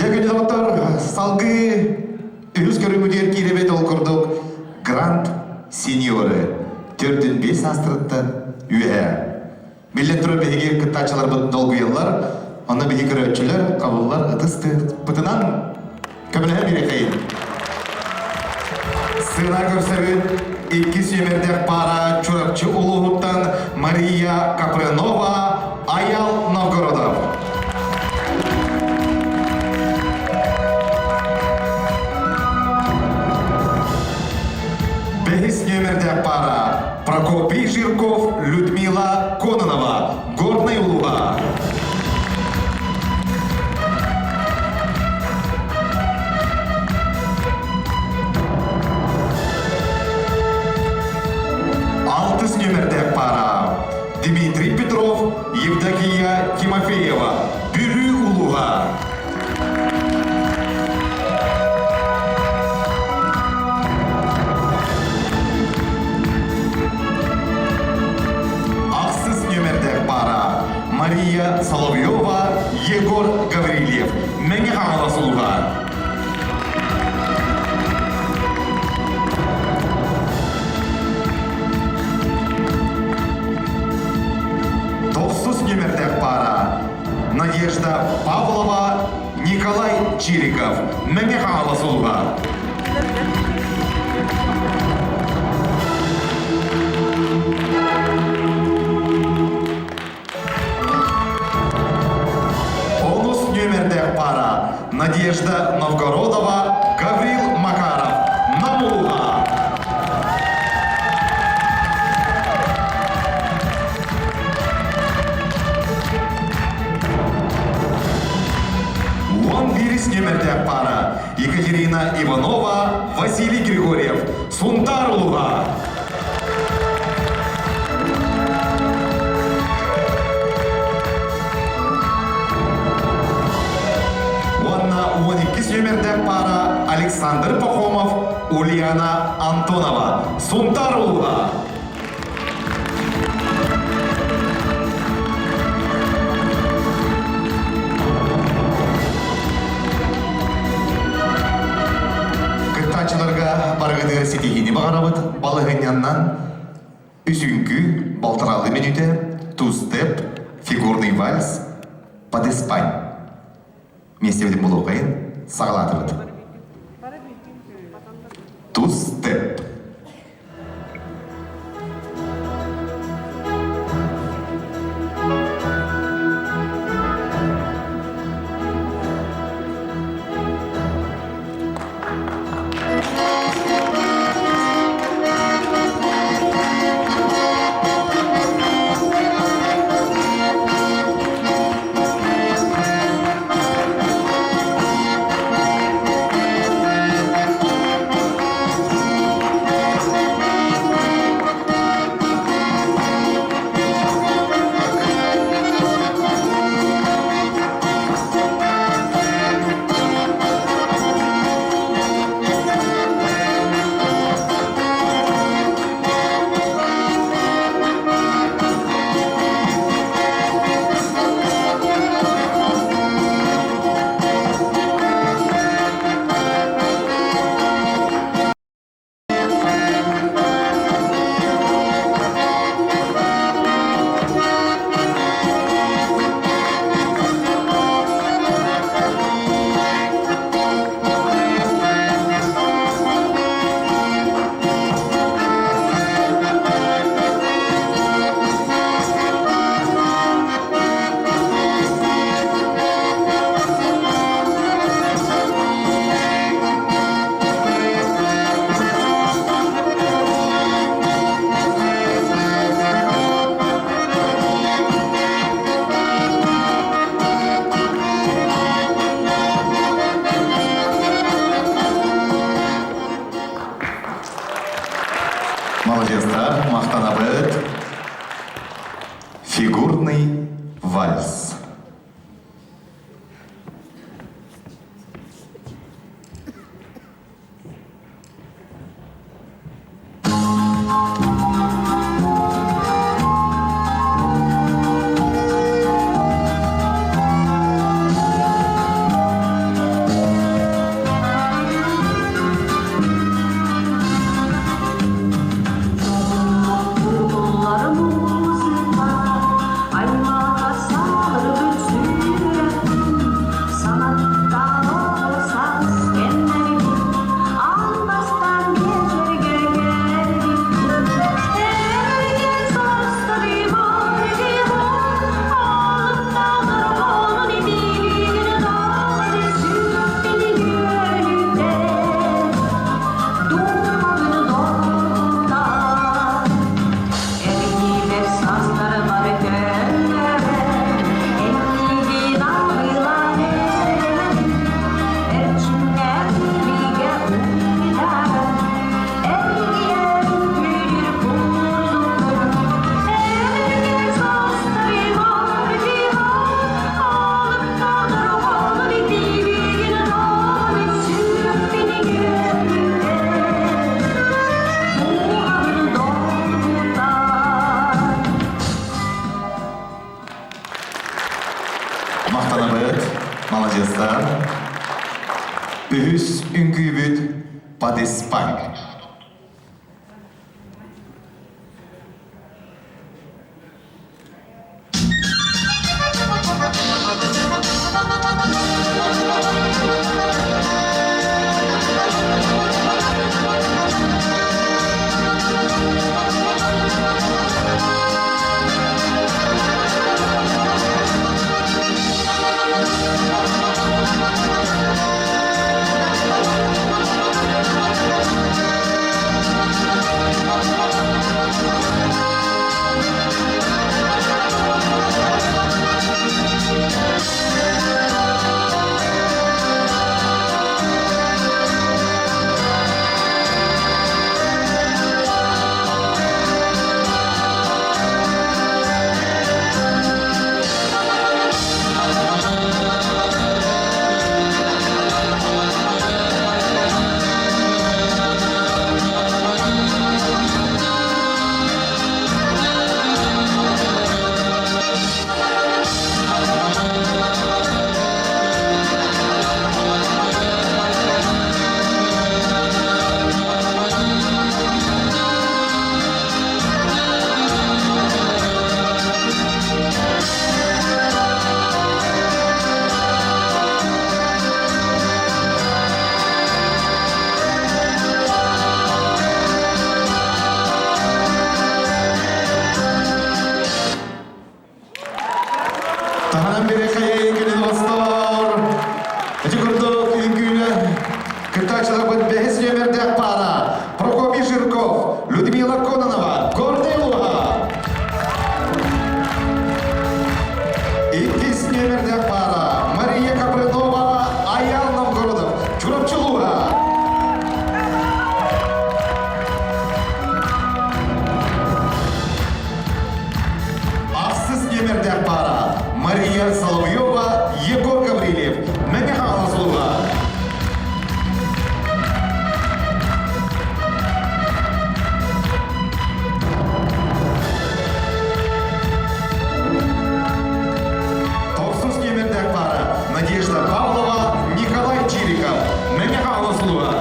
Дьэ, күндү доҕоттор, салгыы үһүс көрүҥмүтүгэр киирэбит ол курдук Гранд Сеньоры 4-5 саастарыттан үөһээ. Биллэн турар биһиги кыттааччыларбыт долгуйаллар, онно биһиги көрөөччүлэр хабыллар ытыс тыаспытынан көмөлөһө биэриэхэйин. Сыана көрсөбүт икки сүүмэрдээх паара Чурапчы улууһуттан Мария Капрынова, Аял Новгородов. Бэһис нүөмэрдээх паара Прокопий Жирков, Людмила Кононова, Горнай улууһа. Алтыс нүөмэрдээх паара Дмитрий Петров, Евдокия Тимофеева, Бүлүү улууһа. Ахсыс нүөмэрдээх паара Мария Соловьева, Егор Гаврильев, Мэҥэ Хаҥалас улууһа. Тохсус нүөмэрдээх паара Надежда Павлова, Николай Чириков, Мэҥэ Хаҥалас улууһа. Онус нүөмэрдээх паара Надежда Новгородова, Гаврил Макаров, Нам улууһа. 11 нүөмэрдээх паара Екатерина Иванова, Василий Григорьев, Сунтаар улууһа. Уонна 12 нүөмэрдээх паара Александр Пахомов, Ульяна Антонова, Сунтаар улууһа. Кыттааччыларга барыгытыгар ситиһиини баҕарабыт. Балаһыанньаннан үс үҥкүү, балтараалыы мүнүүтэ, ту-степ, фигурный вальс, подеспань. Миэстэбитин булуохайын саҕалаатыбыт. Ту-степ. Сөп, маладьыастар. Үһүс үҥкүүбүт Падеспан. Таһынан бири хайайын күнүн оҕостор. Ити курдук үҥкүүнү кыттааччыларбыт бэһис нүөмэрдээх паара Прокопий Жирков, Людмила Кононова, Гордый Луга. Иккис нүөмэрдээх паара Мария Капрынова, Аял Новгородов, Чурапчы Луга. Ахсыс нүөмэрдээх паара Мария Соловьева, Егор Гаврильев, Мэҥэ Хаҥалас улууһа. Тохсус нүөмэрдээх паара Надежда Павлова, Николай Чириков, Мэҥэ Хаҥалас улууһа.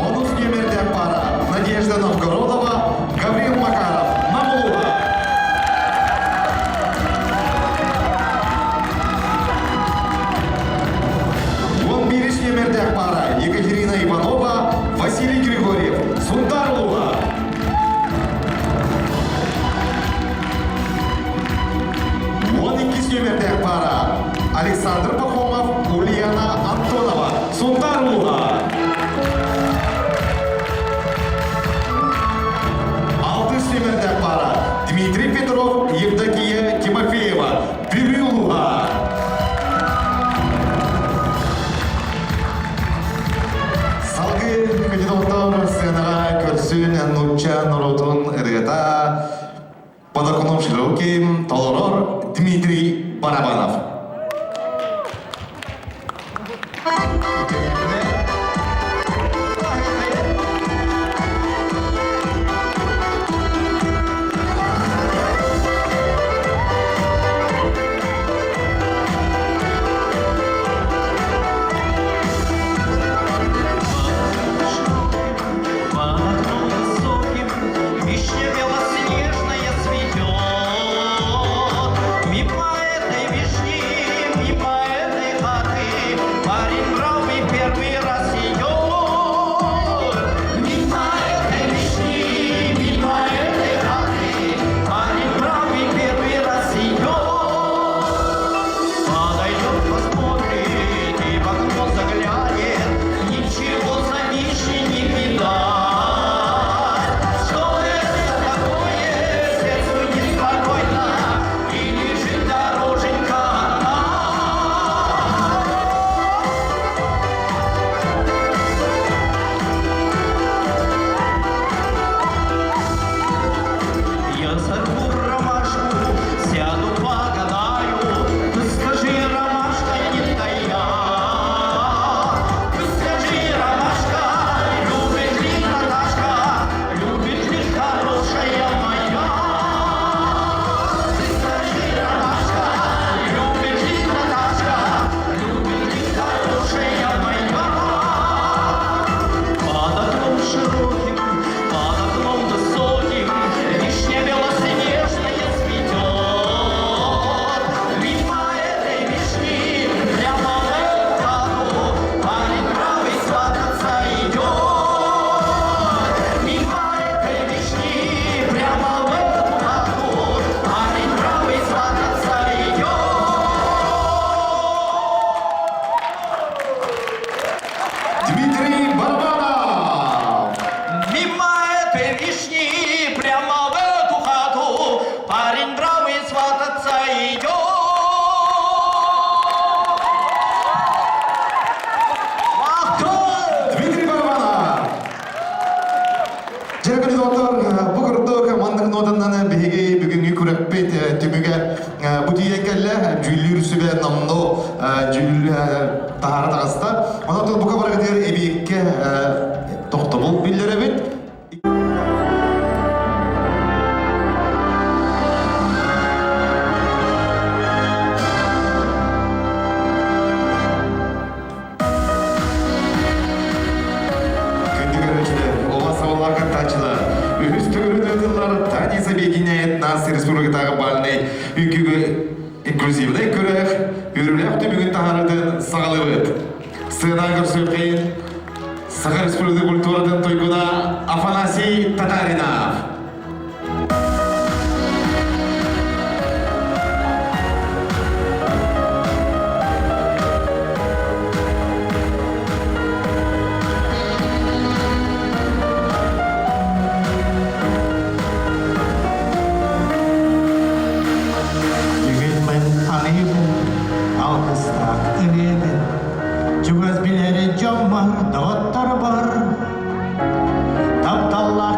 Онус нүөмэрдээх паара Надежда Новгородова, Гаврил Макаров, Намулуга. Он бирис нүөмэрдээх паара Екатерина Иванова, Василий Григорьев, Сунтар Луга. 12 нүөмэрдээх паара Александр Пахомов, Ульяна Антонова, Сунтар Луга. Алтыс нүөмэрдээх паара Дмитрий Петров, Евдокия Тимофеева, Бүлүү улууһа. Салгыы Капитоновтар сценаҕа көрсүн нуучча норуотун ырыата Под окном широким толорор Дмитрий Барабанов. По окну высоким вишня белоснежная цветет. Мимо этой вишни Дьэ, доҕоттор, бу курдук маннык нуотаннан биһиги бүгүҥҥү күрэхпит түмүгэ бу тиийэн кэллэ. Дьүүллүүр сүбэ номнуо дьүүл таһаара таҕыста. Онон бука барыгытыгар эбиэккэ тохтобул биллэрэбит. Күндү көрөөччүлэр, оҕо сабаллар кыттааччылар, үһүс төгүрүн ыытыллар Таня Забегиняет Нация Республикатааҕы бальнай үҥкүүгэ инклюзивнай күрэх үөрүүлээх түмүгүн таһаарытын саҕалыыбыт. Сыана көрсүөххэйин Саха Республикатын культуратын туйгуна Афанасий Татаринов. Бүгүн мин аныыбын, алгыстаах ырыабын, чугас билэр дьоммор, доҕотторбор. Тапталлаах.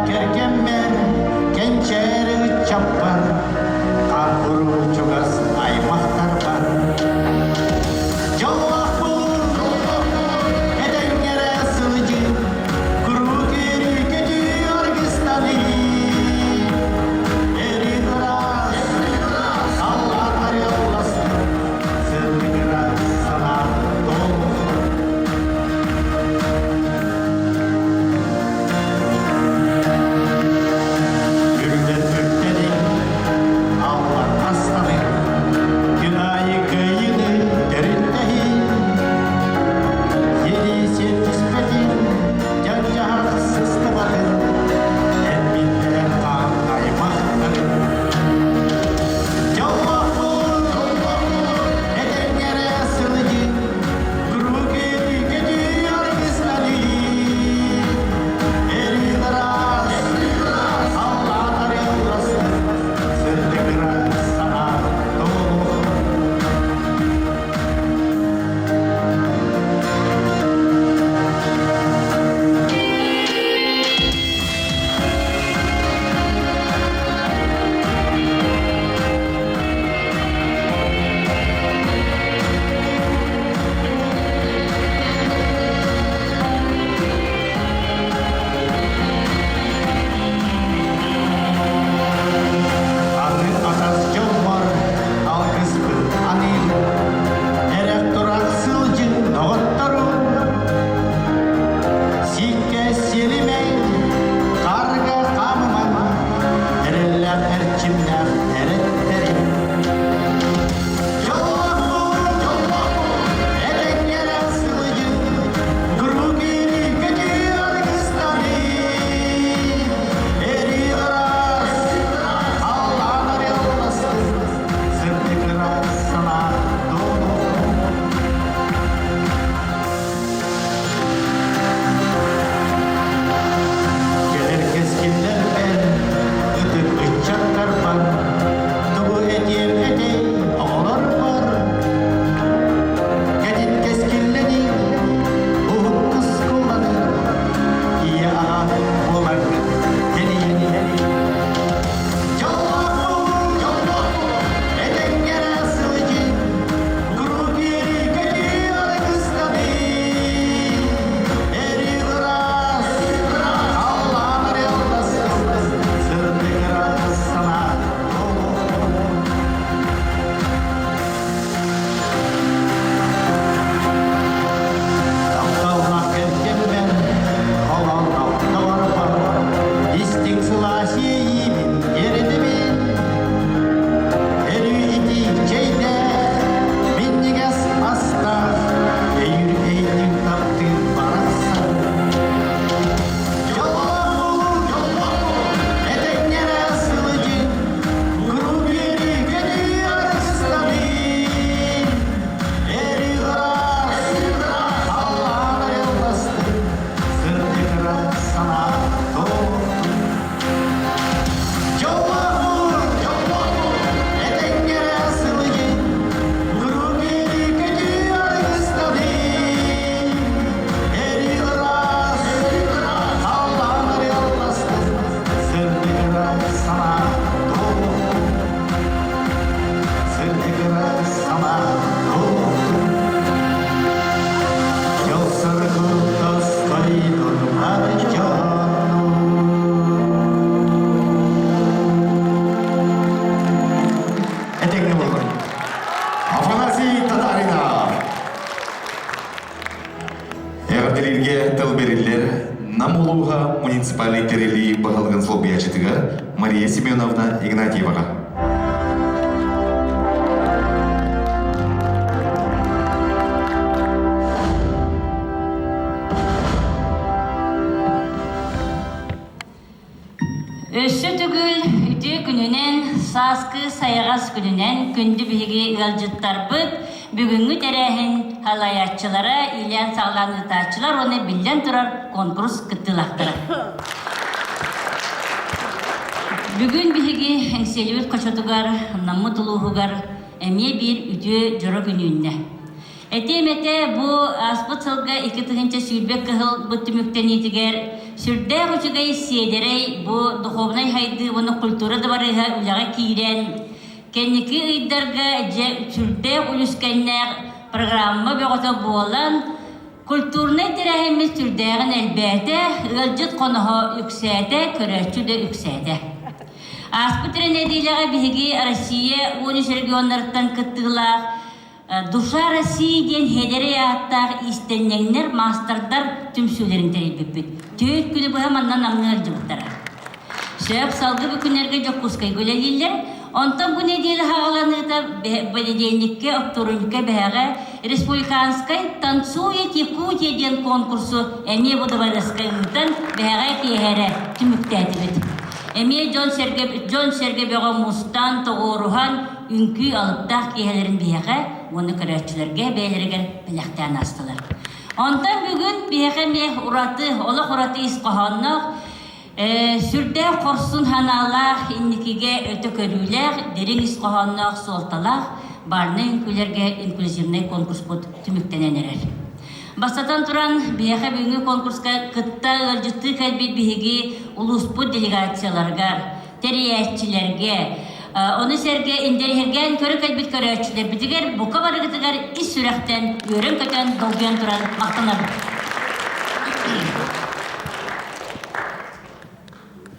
тэриллии баһылыгын солбуйааччытыгар Мария Семеновна Игнатьеваҕа. Өссө төгүл үтүө күнүнэн, сааскы сайаҕас күнүнэн күндү биһиги ыалдьыттарбыт, бүгүҥҥү тэрээһин салайааччылара, иилээн-саҕалаан ыытааччылар уонна биллэн турар конкурс кыттыылаахтара. Бүгүн биһиги Эҥсиэлибит хочотугар, Наммыт улууһугар эмиэ биир үтүө дьоро күн үүннэ. Этиэм этэ, бу ааспыт сылга 2020 кыһыл бу түмүктэниитигэр сүрдээх үчүгэй сиэдэрэй бу духовнай хайдыы уонна культура дыбарыаһа үлэҕэ киирэн, кэнники ыйдарга дьэ сүрдээх үлүскэннээх программа бөҕөтө буолан, культурнай тэрээһиммит сүрдээҕин элбээтэ, ыалдьыт хоноһо үксээтэ, көрөөччү да үксээтэ. Ааспыт эрэ нэдиэлэҕэ биһиги Россия 13 регионнарыттан кыттыылаах Душа России диэн Хедерей ааттаах иистэнньэҥнэр, маастардар түмсүүлэрин тэрийбиппит. Түөрт күнү быһа манна Намҥа ыалдьыбыттара. Сөп, салгыы бу күннэргэ Дьокуускайга үлэлииллэр. Онтон бу нэдиэлэ хаҕаланыыта бэнидиэнньиккэ, оптуорунньукка бэһэҕэ республиканскай «Танцует Якутия» диэн конкурсу эмиэ бу дыбарыаска ыытан бэһэҕэ киэһэрэ түмүктээтибит. Эмиэ дьон-сэргэ дьон-сэргэ бөҕө мустан, тоҕуоруһан, үҥкүү алыптаах киэһэлэрин биһиэхэ уонна көрөөччүлэргэ бэйэлэригэр бэлэхтээн аастылар. Онтон бүгүн биһиэхэ эмиэ ураты, олох ураты ис хоһоонноох, сүрдээх хорсун санаалаах, инникигэ өтө көрүүлээх, дириҥ ис хоһоонноох, суолталаах бальнай үҥкүүлэргэ инклюзивнай конкурспут түмүктэнэн эрэр. Бастатан туран, биһиэхэ бүгүҥҥү конкурска кытта ыалдьыттыы кэлбит биһиги улууспут делегацияларыгар, тэрийээччилэргэ, ону сэргэ интэриэһиргээн көрө кэлбит көрөөччүлэрбитигэр бука барыгытыгар ис сүрэхтэн үөрэн-көтөн долгуйан туран махтанабыт.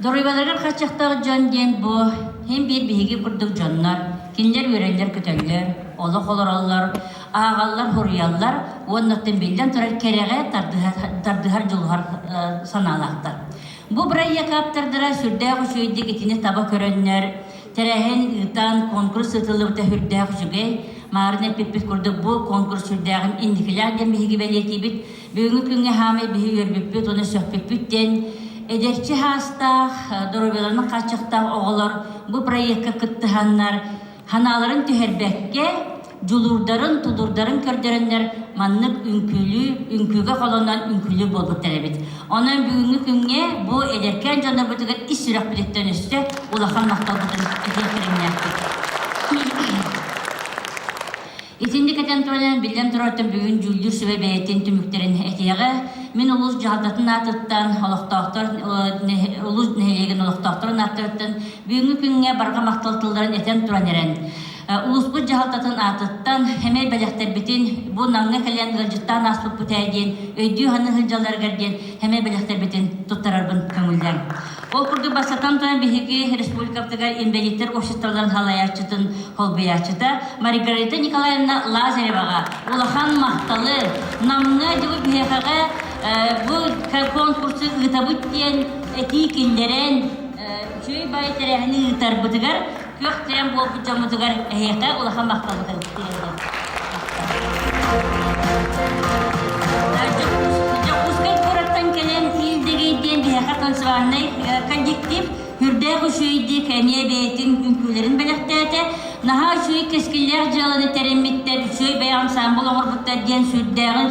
Доруобуйаларыгар хаччахтаах дьон диэн бу иһин биир биһиги курдук дьоннор, кинилэр үөрэллэр-көтөллөр, олох олороллор, ааҕаллар, суруйаллар уонна оттон биллэн турар кэрэҕэ тардыһар дьулуһар санаалаахтар. Бу бырайыак ааптардара сүрдээх үчүгэйдик итини таба көрөннөр, тэрээһин ыытан, конкурс ыытыллыбыта сүрдээх үчүгэй. Маарын эппиппит курдук бу конкурс сүрдээҕин инникилээх диэн биһиги бэлиэтиибит. Бүгүҥҥү күҥҥэ хаамай биһи үөрбүппүт уонна сөхпүппүт диэн эдэрчи саастаах, доруобуйаларын хааччахтаах оҕолор бу проекка кыттыһаннар санааларын түһэрбэккэ, дьулуурдарын, тулуурдарын көрдөрөннөр маннык үҥкүүлүү, үҥкүүгэ холонон үҥкүүлүү буолбуттар эбит. Онон бүгүҥҥү күҥҥэ бу эдэркээн дьоннорбутугар ис сүрэхпититтэн өссө улахан махталбытын этиэх кэриҥнээхпит. Итинник этэн туран, биллэн турартан бүгүн дьүүллүүр сүбэ бэйэтин түмүктэрин этиэҕэ. Мин улуус дьаһалтатын аатыттан, олохтоохтор, улуус нэһилиэгин олохтоохторун ааттарыттан бүгүҥҥү күҥҥэ барҕа махтал тылларын этэн туран эрэн, улууспут дьаһалтатын аатыттан эмэй бэлэхтэрбитин бу Намҥа кэлэн ыалдьыттаан ааспыппыт ээ диэн өйдүү-саныы сылдьалларыгар диэн эмэй бэлэхтэрбитин туттарарбын көҥүллээҥ. Ол курдук бастатан туран биһиги республикабытыгар инбэлииттэр обществоларын салайааччытын холбуйааччыта Маргарита Николаевна Лазареваҕа улахан махталы Намҥа дьыбы биһиэхэҕэ бу конкурсу ыытабыт диэн этии киллэрэн үчүгэй баай тэрээһини ыытарбытыгар күөх тирэн буолбут дьоммутугар эһиэхэ улахан махталбытын тириэрдэбит. Дьокуускай куораттан кэлэн Иилдэгэй диэн биһиэхэ танцевальнай коллектив үрдээх үчүгэйдик эмиэ бэйэтин үҥкүүлэрин бэлэхтээтэ. Наһаа үчүгэй кэскиллээх дьыаланы тэриммиттэр, үчүгэй бэйэ ансаамбыл оҥорбуттар диэн сүрдээҕин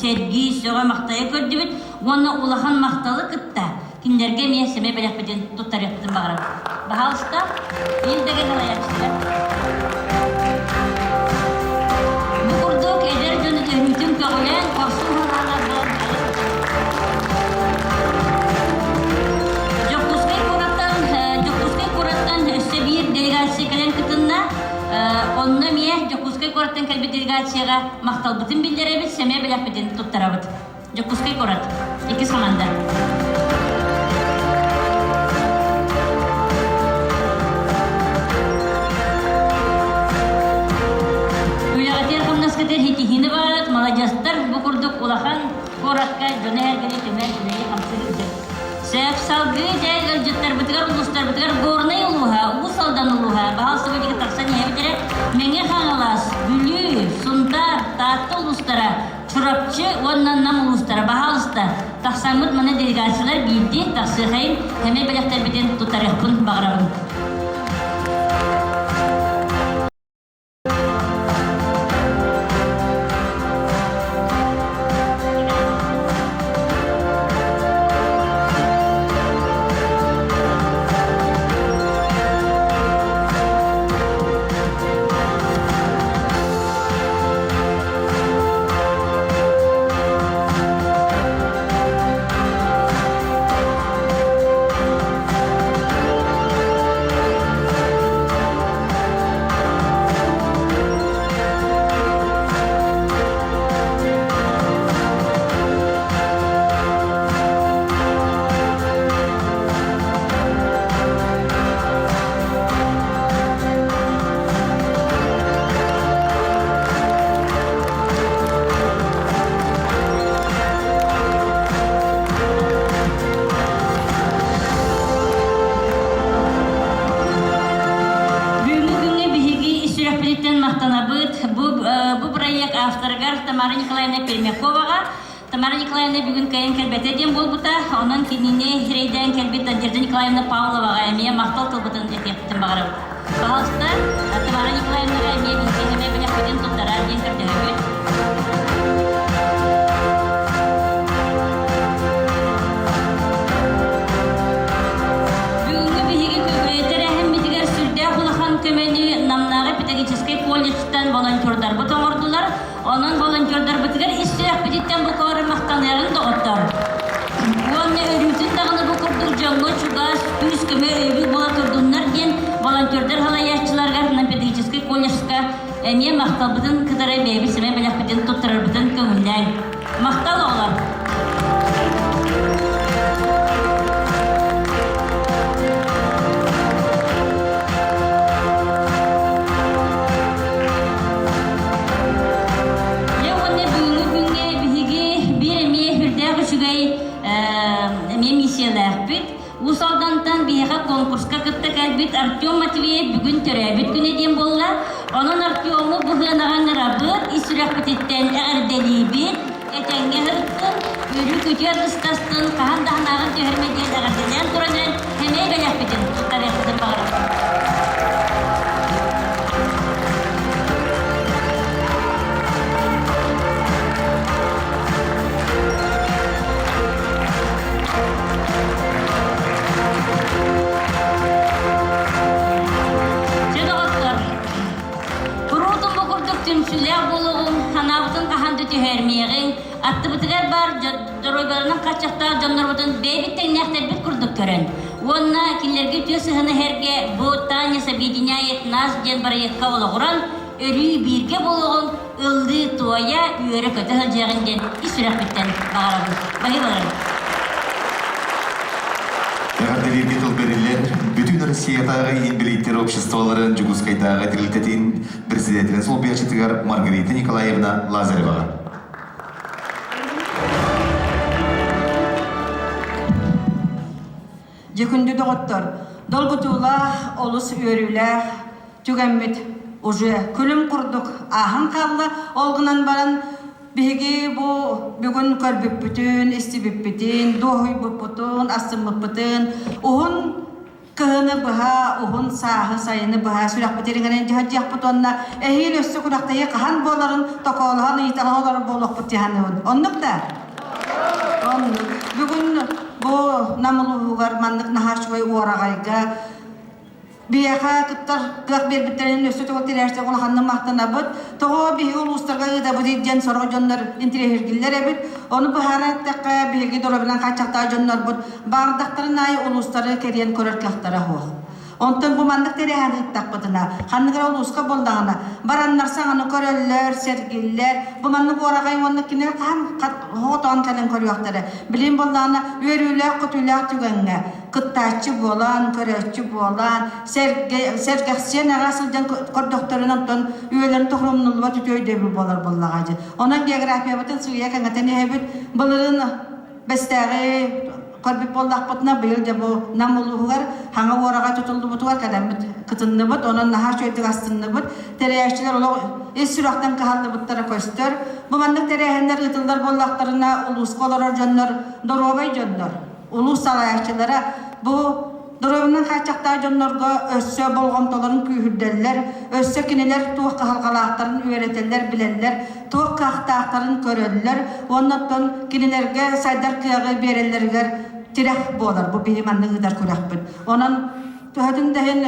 сэргии, сөҕө-махтайа көрдүбүт уонна улахан махталы кытта Кинилэргэ эмиэ сэмэй бэлэхпитин туттарыахпытын баҕарабыт. Баһаалыста, Ил Дэгэн салайааччыта. Бу курдук эдэр дьону төһүүтүн көҕүлээн, хорсун санаалар буолан Дьокуускай куораттан Дьокуускай куораттан өссө биир делегация кэлэн кытынна. Онно эмиэ Дьокуускай куораттан кэлбит делегацияҕа махталбытын биллэрэбит, сэмэй бэлэхпитин туттарабыт. Дьокуускай куорат. Иккис хамаанда. Үлэҕитигэр хамнаскытыгар ситиһиини баҕарабыт, маладьыастар бу курдук улахан куоракка дьону-сэргэни түмэр үлэни хамсыыр Сөп салгыы. Салгыы дьэ ыалдьыттарбытыгар, улуустарбытыгар Горнай улууһа, Уус Алдан улууһа, баһаалыста бу тахсан иһэбит эрэ Мэҥэ Хаҥалас, Бүлүү, Сунтаар, Таатта улуустара, Чурапчы уонна Нам улуустара, баһаалыста, тахсаммыт маны делегациялар биирдии тахсыахайын сэмэй бэлэхтэрбитин туттарыахпын баҕарабын. Бүгүҥҥү күҥҥэ биһиги ис сүрэхпититтэн махтанабыт. Бу, бу бырайыак авторыгар Тамара Николаевна Пермяковаҕа. Тамара Николаевна бүгүн кыайан кэлбэтэ диэн буолбута. Онон кинини сирэйдээн кэлбит Надежда Николаевна Павловаҕа эмиэ махтал тылбытын этиэхпитин баҕарабыт. Пожалуйста, Тамара Николаевнаҕа эмиэ биһиги эмиэ бэлэхпитин туттараар диэн көрдөһөбүт. Бүгүҥҥү биһиги тэрээһиммитигэр сүрдээх улахан көмөнү Намнааҕы педагогическай колледжтан волонтердарбыт оҥордулар. Онон волонтердарбытыгар ис сүрэхпититтэн бу куоры махтаныаҕыҥ доҕоттор. Уонна өрүүтүн даҕаны бу курдук дьоҥҥо чугас, күүс-көмө өйөбүл буола турдуннар диэн волонтердар салайааччыларыгар на педагогическай колледжка эмиэ махталбытын кытары бэйэбит сэмэй бэлэхпитин туттарарбытын көҥүллээҥ. Махтал оҕолор! Дьэ уонна бүгүҥҥү күҥҥэ биһиги биир эмиэ сүрдээх үчүгэй эмиэ миссиялаахпыт. Уус Алдантан биһиэхэ конкурска кытта кэлбит Артем Матвеев бүгүн төрөөбүт күнэ диэн буолла. Онон Артему быһыанаҕа ыҥырабыт, ис сүрэхпититтэн эҕэрдэлиибит, этэҥҥэ сырыттын, үөрүү-көтүү аргыстастын, хаһан да санааҕын түһэрмэ диэн эҕэрдэлээн туран эрэн сэмэй бэлэхпитин туттарыахпытын баҕарабыт. Дьэ доҕоттор, куруутун бу курдук түмсүүлээх буолуоҕуҥ, санаабытын хаһан да түһэрмиэҕиҥ, аттыбытыгар баар дьоруойдарынан хаччахтаах дьоннорбутун бэйэбит тэҥнээхтэрбит курдук көрөн уонна кинилэргэ үтүө сыһыаны иһэргэ бу Таня объединяет нас диэн бырайыакка олоҕуран өрүү бииргэ буолуоҕуҥ, ыллыы-туойа, үөрэ-көтө сылдьыаҕын диэн ис сүрэхпиттэн баҕарабын. Баһыыбаларым. Эҕэрдэлииргэ тыл бэриллэр Бүтүн Россиятааҕы инбэлииттэр обществоларын Дьокуускайдааҕы тэрилтэтин председателин солбуйааччытыгар Маргарита Николаевна Лазареваҕа. Дьэ күндү доҕоттор, долгутуулаах, олус үөрүүлээх түгэммит уже күлүм курдук ааһан хаалла. Ол гынан баран биһиги бу бүгүн көрбүппүтүн, истибиппитин, дуоһуйбуппутун, астыммыппытын уһун кыһыны быһа, уһун сааһы, сайыны быһа сүрэхпит ириҥэнэн дьаһадьыахпыт уонна эһиил өссө күрэхтэһии хаһан буоларын токоолоһон ыйыталаһа олорор буолуохпут дьаһаныбын. Оннук да? Оннук. Бүгүн бу Нам улууһугар маннык наһаа үчүгэй уораҕайга биһиэхэ кыттар кыах биэрбиттэрин өссө тоҕо тирээште улаханнык махтанабыт. Тоҕо биһиги улуустарга ыытабыт диэн сорох дьоннор интириэһиргиллэр эбит. Ону быһааран эттэххэ, биһиги доруобунан хааччахтаах дьоннорбут баардахтарын аайы улуустары кэрийэн көрөр кыахтара суох. Онтон бу маннык тэрээһин ыыттахпытына, ханнык эрэ улууска буоллаҕына, бараннар саҥаны көрөллөр, сэргиллэр. Бу маннык уораҕай уонна кинилэр хаһан хоҕотоон кэлэн көрүөхтэрэ. Билин буоллаҕына, үөрүүлээх-көтүүлээх түгэҥҥэ кыттааччы буолан, көрөөччү буолан, сэргэ, сэргэхсийэн араас сылдьан көрдөхтөрүнэ онтон үөлэрин тоһурумнуллубат үтүө өйдөбүл буолар буоллаҕа дьэ. Онон географиябытын сыыйа кэҥэтэн иһэбит. Былырыын Бэстээҕи. Көрбүт буоллахпытына, быйыл дьэ бу Нам улууһугар хаҥа уораҕай тутуллубутугар кэлэммит кытынныбыт, онон наһаа үчүгэйдик астынныбыт. Тэрийээччилэр олох ис сүрэхтэн кыһаллыбыттара көстөр. Бу маннык тэрээһиннэр ыытыллар буоллахтарына, улууска олорор дьоннор доруобай дьоннор, улуус салайааччылара бу доруобунан хааччахтаах дьоннорго өссө болҕомтолорун күүһүрдэллэр, өссө кинилэр туох кыһалҕалаахтарын үөрэтэллэр, билэллэр, туох кыахтаахтарын көрөллөр уонна оттон кинилэргэ сайдар кыаҕы биэрэллэригэр тирэх буолар бу биһи маннык ыытар күрэхпит. Онон төһөтүн да иһин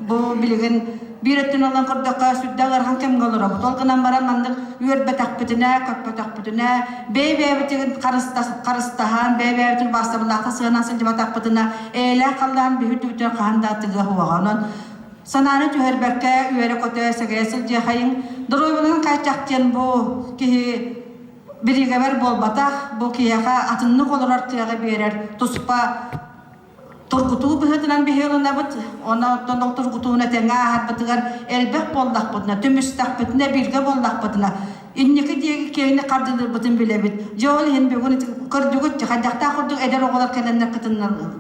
бу билигин биир өттүн ылан көрдөххө сүрдээх ыарахан кэмҥэ олоробут. Ол гынан баран маннык үөрбэтэхпитинэ, көппөтөхпүтүнэ, бэйэ-бэйэбитин харыстаһан, бэйэ-бэйэбитин убаастабыллаахтык сыһыаннаан сылдьыбатахпытына, эйэлээх халлаан биһи үрдүбүтүгэр хаһан да тыгыа суоҕа. Онон санааны түһэрбэккэ үөрэ-көтө сэгэйэ сылдьыахайыҥ. Доруобуйаларын хааччах диэн бу киһи бириигэбэр буолбатах, бу киһиэхэ атыннык олорор кыаҕы биэрэр туспа тургутуу быһыытынан биһи ылынабыт. Онон ол тургутууну этэҥҥэ ааһарбытыгар элбэх буоллахпытына, түмүстэхпитинэ, бииргэ буоллахпытына, инники диэки киэҥник хардыылыырбытын билэбит. Дьэ ол иһин бүгүн көрдүгүт хайдахтаах курдук эдэр оҕолор кэлэннэр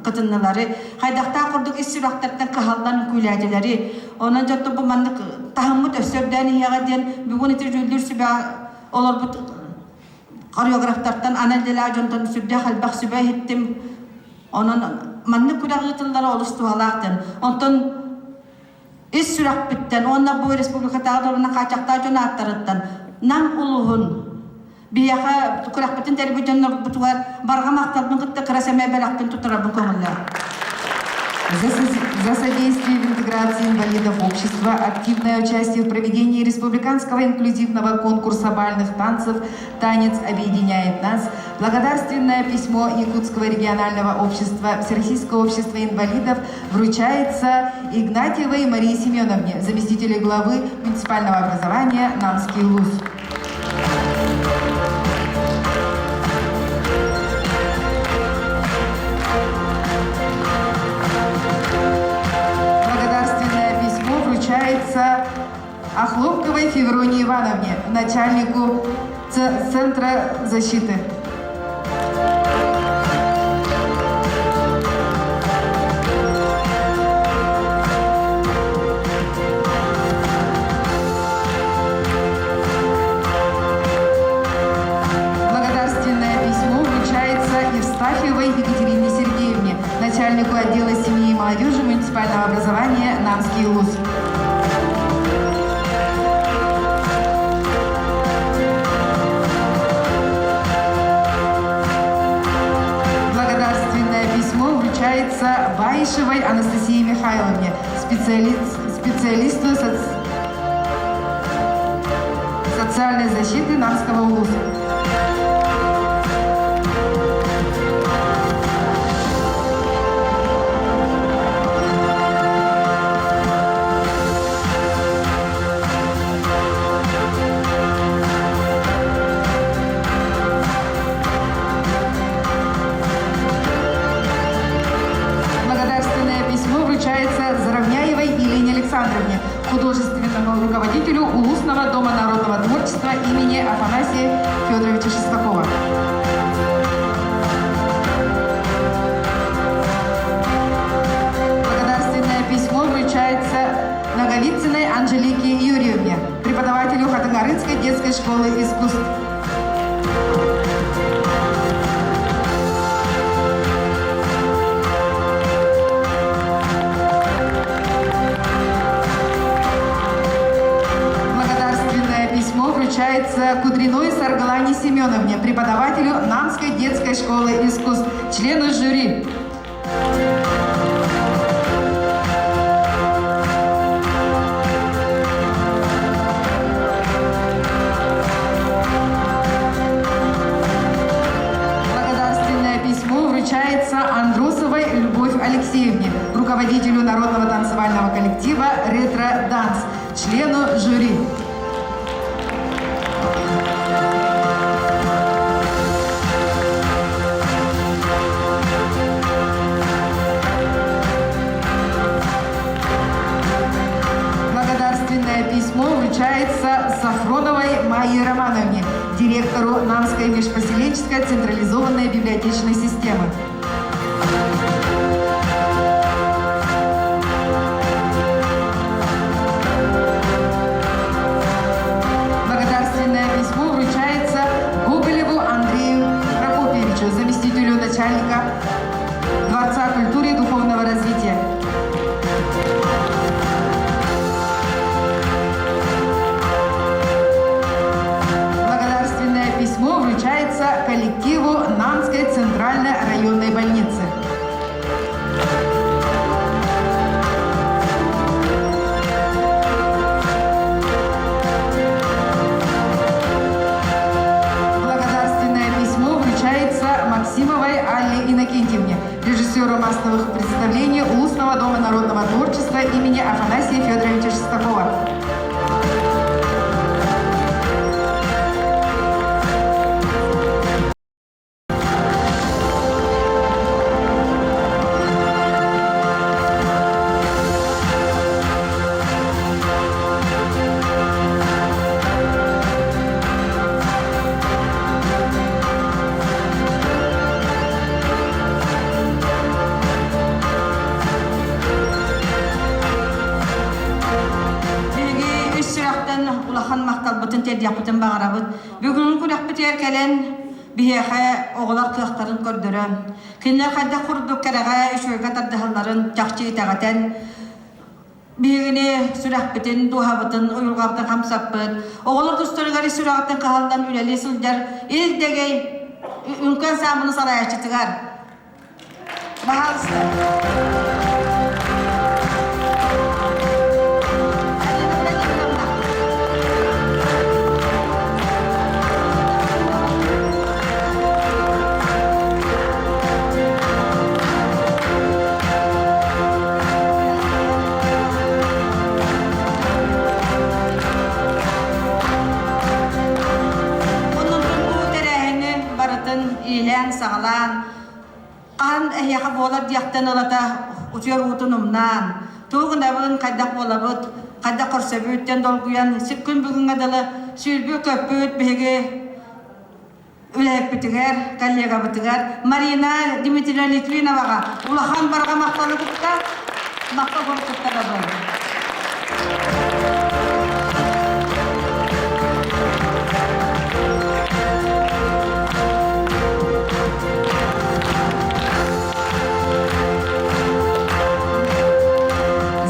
кытыннылары, хайдахтаах курдук ис сүрэхтэртэн кыһаллан үҥкүүлээтилэри. Онон дьонтон бу маннык таһыммыт өссө үрдээн иһиэҕэ диэн бүгүн ити дьүүллүүр сүбэ олорбут хореографтартан анал идэлээх дьонтон сүрдээх элбэх сүбэ иһиттим. Онон маннык күрэх ыытыллара олус туһалаах диэн. Онтон ис сүрэхпиттэн уонна бу республикатааҕы дорона хааччахтаах дьон ааттарыттан Нам улууһун биһиэхэ күрэхпитин тэрийбит дьоннорбутугар барҕа махталбын кытта кыра сэмэй бэлэхпин туттарарбын көҥүллээх. За содействие в интеграции инвалидов общества, активное участие в проведении республиканского инклюзивного конкурса бальных танцев «Танец объединяет нас», благодарственное письмо Якутского регионального общества Всероссийского общества инвалидов вручается Игнатьевой Марии Семеновне, заместителю главы муниципального образования Намский ЛУЗ. Благодарственное письмо вручается Охлопковой Февронии Ивановне, начальнику Центра защиты. Благодарственное письмо вручается Евстафьевой Екатерине Сергеевне, начальнику отдела семьи и молодежи муниципального образования «Намский ЛУЗ». Благодарственное письмо вручается Баишевой Анастасии Михайловне, специалист, специалисту соци... социальной защиты Намского УЛУСа. Благодарственное письмо вручается Заровняевой Елене Александровне, художественному руководителю Улусного дома народного творчества имени Афанасия Федоровича Шестакова. Благодарственное письмо вручается Наговицыной Анжелике Юрьевне, преподавателю Хатангарынской детской школы искусств. Благодарственное письмо вручается Кудриной Саргалане Семеновне, преподавателю Намской детской школы искусств, члену жюри. Благодарственное письмо вручается Андросовой Любовь Алексеевне, руководителю народного танцевального коллектива «Ретро Данс», члену жюри. Благодарственное письмо вручается Сафроновой Майе Романовне, директору Намской межпоселенческой централизованной библиотечной системы. Благодарственное письмо вручается Гоголеву Андрею Прокопьевичу, заместителю начальника Дворца культуры и духовного развития. Благодарственное письмо вручается коллективу Намской центральной районной больницы. Благодарственное письмо вручается Максимовой Алле Иннокентьевне, режиссеру массовых представлений Улусного дома народного творчества имени Афанасия Федоровича Шестакова. Биһиги үс сүрэхтэн улахан махталбытын тиэрдиэхпитин баҕарабыт. Бүгүҥҥү күрэхпитигэр кэлэн биһиэхэ оҕолор кыахтарын көрдөрөн, кинилэр хайдах курдук кэрэҕэ, үчүгэйгэ тардыһалларын чахчы итэҕэтэн, биһигини сүрэхпитин, дууһабытын, уйулҕабытын хамсаппыт, оҕолор тустарыгар ис сүрэҕиттэн кыһаллан үлэлии сылдьар Ил Дэгэй үҥкүү ансаамбылын салайааччытыгар Пожалуйста. Алина Владимировна. Онон бу тэрээһини барытын иилээн-саҕалаан Хаһан эһиэхэ буолар диэхтэн ылата утуйар уутун умнаан, тугу гынабын, хайдах буолабыт, хайдах көрсөбүт диэн долгуйан, күн бүгүҥҥэ дылы сүүрбүт-көппүт биһиги үлэһиппитигэр, коллегабытыгар Марина Дмитриевна Литвиноваҕа улахан барҕа махталы кытта махтал кытта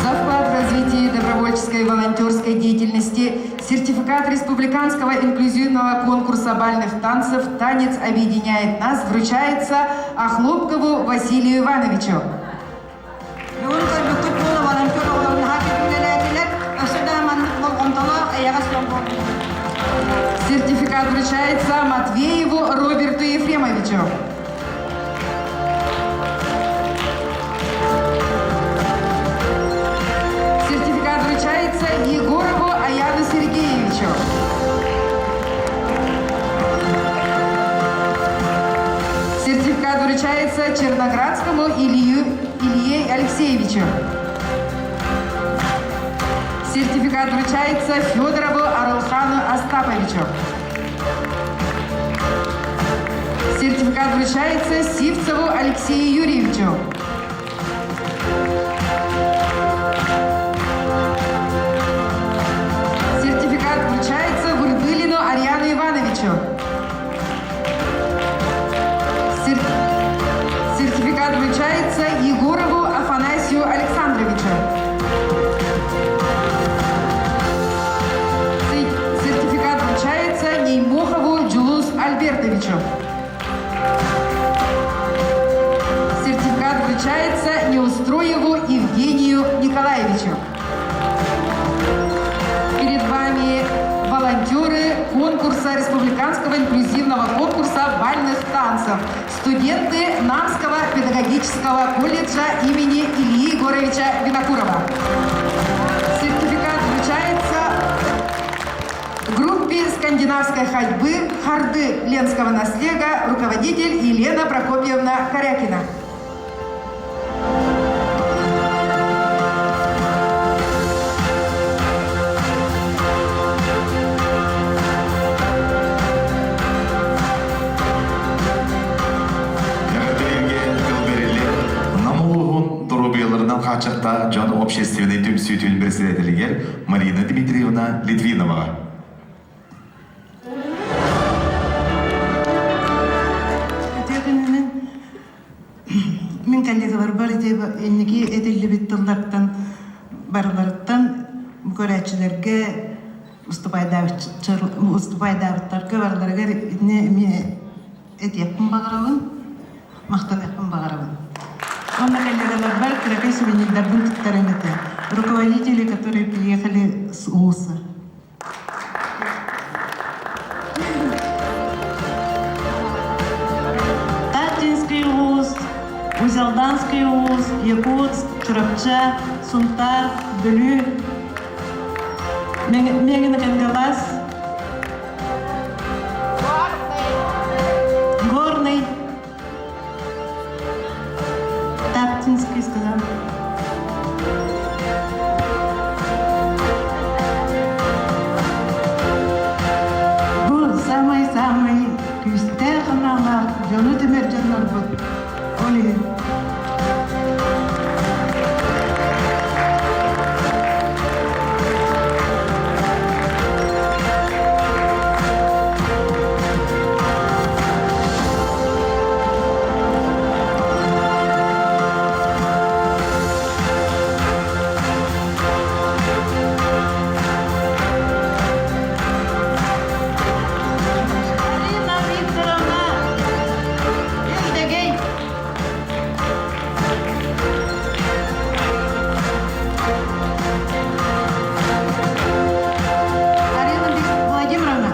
За вклад в развитие добровольческой и волонтерской деятельности сертификат республиканского инклюзивного конкурса бальных танцев «Танец объединяет нас» вручается Охлопкову Василию Ивановичу. Бүгүн көрбүккүт буола волонтер оҕолор наһаа үлэлээтилэр. Өссө да маннык болҕомтолоох, эйэҕэс дьон буоллулар. Сертификат вручается Матвееву Роберту Ефремовичу. Сертификат вручается Егорову Аяну Сергеевичу. Сертификат вручается Черноградскому Илью Илье Алексеевичу. Сертификат вручается Федорову Арулхану Остаповичу. Сертификат вручается Сивцеву Алексею Юрьевичу. Сертификат вручается Вырдылину Ариану Ивановичу. Сертификат вручается Егорову Афанасию Александровичу. Сертификат вручается Неймохову Джулус Альбертовичу. Сертификат вручается Неустроеву Евгению Николаевичу. Перед вами волонтеры конкурса республиканского инклюзивного конкурса бальных танцев, студенты Намского педагогического колледжа имени Ильи Егоровича Винокурова. Сертификат вручается группе скандинавской ходьбы «Харды Ленского наслега» руководитель Елена Прокопьевна Корякина. Эҕэрдэлэргэ тыл бэриллэр. хааччахтаах дьон общественнай түмсүүтүн председателигэр Марина Дмитриевна Литвиноваҕа. Үтүө күнүнэн мин коллегаларбар ити инники этиллибит тыллартан барыларыттан көрөөччүлэргэ уступайдаабыттарга барыларыгар итини эмиэ этиэхпин баҕарабын, махтаныахпын баҕарабын. Уонна коллегаларбар кыракый сувенирдарбын туттаран этэ. Руководители, которые приехали с УУСа. Таттинский улуус, Узелданский улуус, Якутск, Чурапча, Сунтаар, Бүлүү, Меңин-Кангалас, Горный, Таптинский сказал. Бу самый-самый күүстээх аналаах дьону түмэр дьоннорбут. Ол иһин Арина Викторовна, Илдэгей. Арина Владимировна.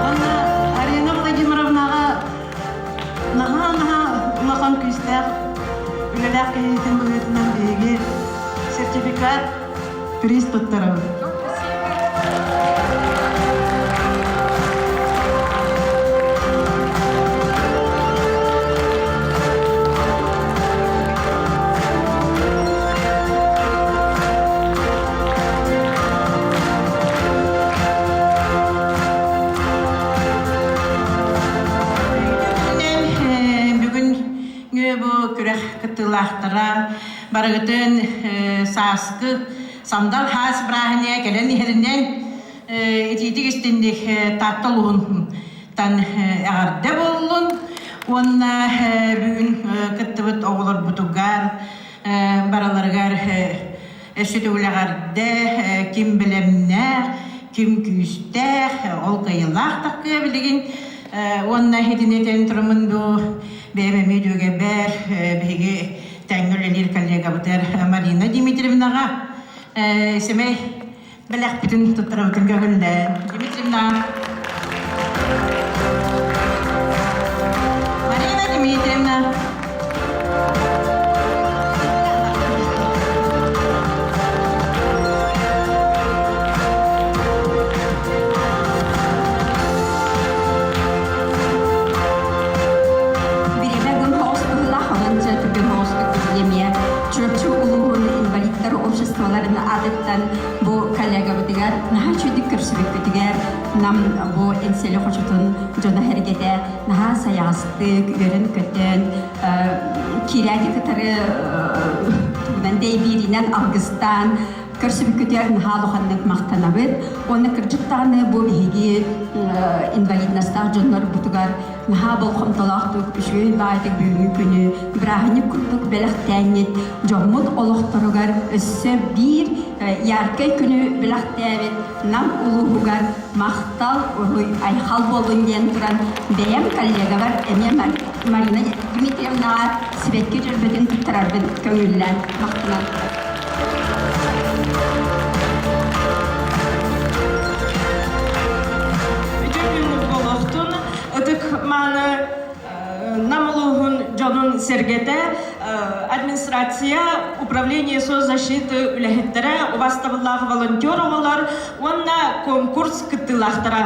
Онно Арина Владимировнаҕа наһаа-наһаа улахан күүстээх үлэлээх киһитин быһыытынан биһиги сертификат приз туттарабыт. Бүгүн бу күрэх кыттыылаахтара барыгытын сааскы сандал хаас бырааһынньыга кэлэн иһэринэн итиитик истинник Таатта улууһунтан эҕэрдэ буоллун уонна бүгүн кыттыбыт оҕолорбутугар бараларыгар өссө төгүл эҕэрдэ ким бэлэмнээх ким күүстээх ол кыайыылаах таххыа билигин уонна итини этэн турумун бу бэйэм эмиэ дьүөгэбэр биһиги тэҥҥэ үлэлиир коллегабытыгар Марина Дмитриевнаҕа сэмэй бэлэхпитин туттарабытын көҥүллээн. Дмитриевна. Марина Дмитриевна. Бириэмэ гын хоҕус быһыылаах, онон дьэ түргэн хоҕустук эмиэ Чурапчы улууһун инвалидтар обществоларын аатыттан бу коллегабытыгар наһаа үчүгдүк көрсүбүппүтүгэр нам бу Эҥсиэли хочотун дьоно-сэргэтэ наһаа сайаҕастык, үөрэн-көтөн, киирээти кытары тугунан дэйбииринэн алгыстаан Көрсүбүккүтүгэр наһаа улаханнык махтанабыт. Уонна кырдьык даҕаны бу биһиги инвалидностаах дьоннорбутугар наһаа болҕомтолоохтук, үчүгэй баайдык бүгүҥҥү күнү бырааһынньык курдук бэлэхтээҥҥит дьоммут олохторугар өссө биир яркай күнү бэлэхтээбит Нам улууһугар махтал, уруй, айхал буоллун диэн туран бэйэм коллегабар эмиэ Марина Дмитриевнаҕа сибэкки дьөрбөтүн туттарарбын көҥүллээн махтанан Үтүө күн буолуохтун. Ытык мааны Нам улууһун дьонун сэргэтэ администрация, управление соцзащиты үлэһиттэрэ, убастабыллаах волонтер оҕолор уонна конкурс кыттыылаахтара.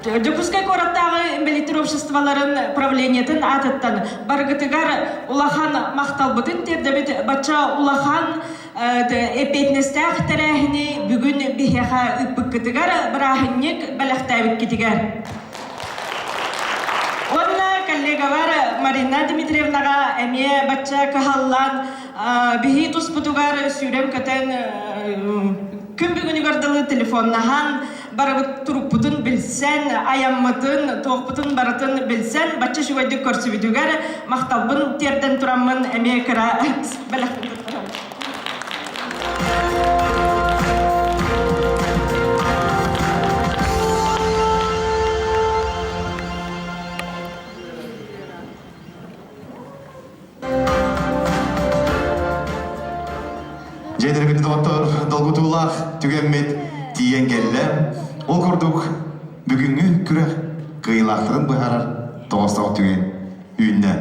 Дьокуускай куораттааҕы инбэлииттэр обществоларын правлениетын аатыттан барыгытыгар улахан махталбытын тиэрдэбит. Бачча улахан эппиэтинэстээх тэрээһини бүгүн биһиэхэ ыыппыккытыгар бырааһынньык бэлэхтээбиккитигэр. Уонна коллегалар Марина Дмитриевнаҕа эмиэ бачча кыһаллан биһи туспутугар сүүрэн-көтөн күн бүгүнүгэр дылы телефоннаһан барыбыт турукпутун билсэн, айаммытын, туохпутун барытын билсэн, бачча үчүгэйдик көрсүбүтүгэр махталбын тиэрдэн тураммын эмиэ кыра бэлэхпин туттарабын. Дьиэтэрбит доҕоттор долгутуулаах түгэммит тиийэн кэллэ. Ол курдук бүгүҥҥү күрэх кыайыылаахтарын быһаарар тоҕоостоох түгэн үүннэ.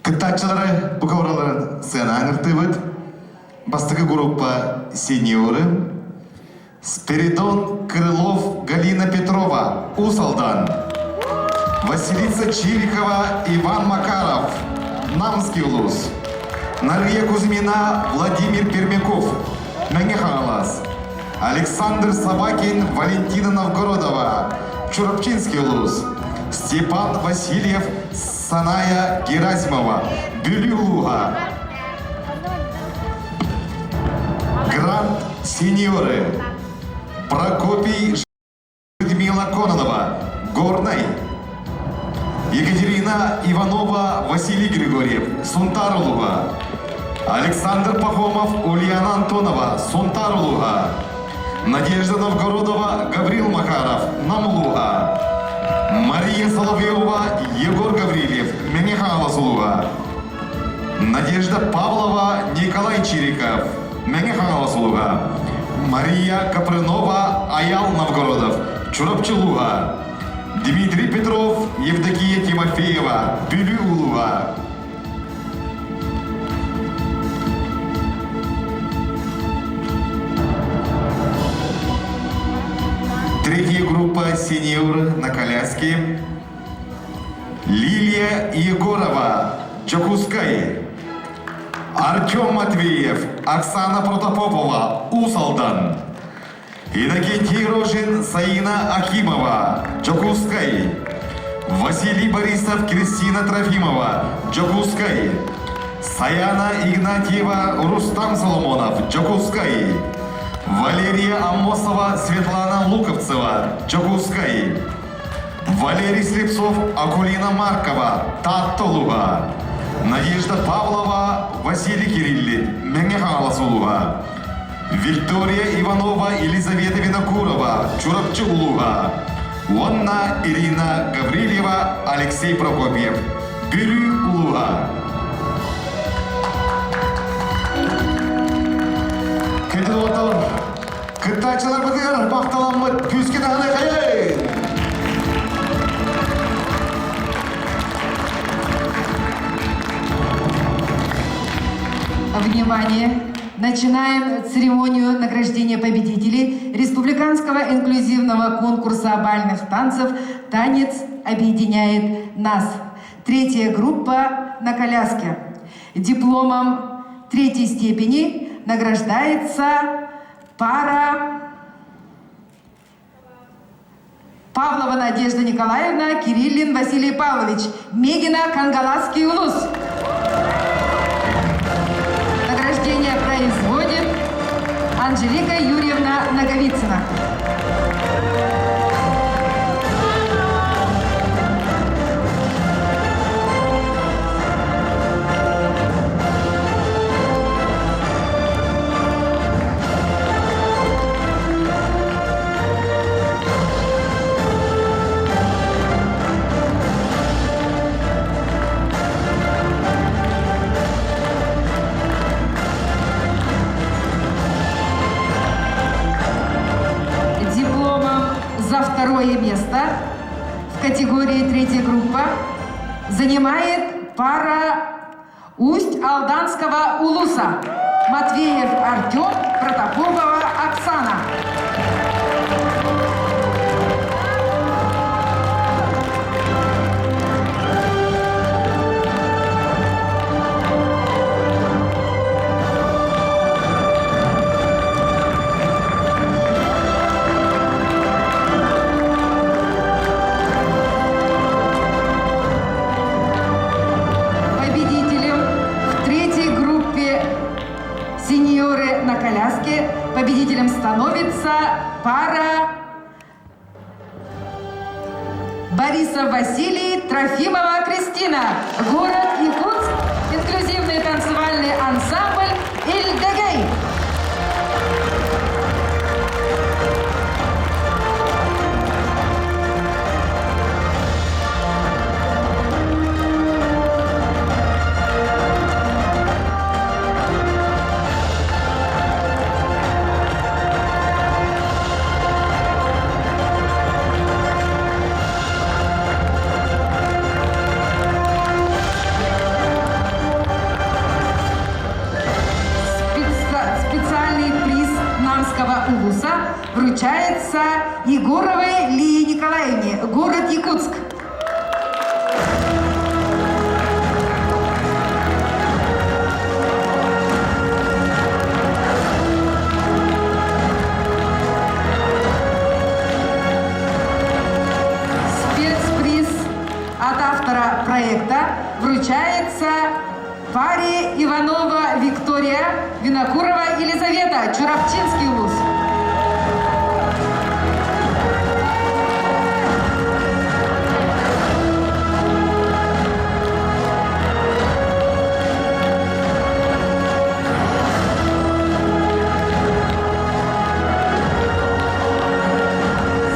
Кыттааччылары бу ковораларын сыанаан ыртыыбыт. Бастакы группа сеньоры Спиридон Крылов, Галина Петрова, Уус Алдан. Василиса Чирикова, Иван Макаров, Намский улус. Нария Кузьмина, Владимир Пермяков, Мэҥэ Хаҥалас. Александр Собакин, Валентина Новгородова, Чурапчинский улус. Степан Васильев, Саная Герасимова, Бүлүү улууһа. Грант сеньоры Прокопий Людмила Кононова, Горнай. Екатерина Иванова, Василий Григорьев, Сунтар улууһа. Александр Пахомов, Ульяна Антонова, Сунтар улууһа. Надежда Новгородова, Гаврил Макаров, Нам улууһа. Мария Соловьева, Егор Гаврильев, Мэҥэ Хаҥалас улууһа. Надежда Павлова, Николай Чириков, Мэҥэ Хаҥалас улууһа. Мария Капрынова, Аял Новгородов, Чурапчы улууһа. Дмитрий Петров, Евдокия Тимофеева, Бүлүү улууһа. Третья группа «Сеньоры на коляске». Лилия Егорова, Дьокуускай. Артем Матвеев, Оксана Протопопова, Уус Алдан. Иннокентий Рожин, Саина Акимова, Дьокуускай. Василий Борисов, Кристина Трофимова, Дьокуускай. Саяна Игнатьева, Рустам Соломонов, Дьокуускай. Валерия Амосова, Светлана Луковцева, Дьокуускай. Валерий Слепцов, Акулина Маркова, Таатта улууһа. Надежда Павлова, Василий Кириллин, Мэҥэ Хаҥалас улууһа. Виктория Иванова, Елизавета Винокурова, Чурапчы улууһа. Уонна Ирина Гаврильева, Алексей Прокопьев, Бүлүү улууһа. Күндү доҕоттор, Кыттааччыларбытыгар махталаммыт күүскэ даҕаны хайай! Внимание! Начинаем церемонию награждения победителей Республиканского инклюзивного конкурса бальных танцев «Танец объединяет нас». Третья группа на коляске. Дипломом третьей степени награждается пара Павлова Надежда Николаевна, Кириллин Василий Павлович, Мегина Кангаласский улус. Награждение производит Анжелика Юрьевна Наговицына. Дипломом за второе место в категории третья группа занимает пара Усть-Алданского улуса Матвеев Артем, Протопопова Оксана. Борисов Василий, Трофимова Кристина. Город Якутск, инклюзивный танцевальный ансамбль «Ильдегей». Специальный приз Намского улуса вручается Егоровой Лии Николаевне, город Якутск. Спецприз от автора проекта вручается паре Иванова Виктория, Винокурова Елизавета, Чурапчинский вуз.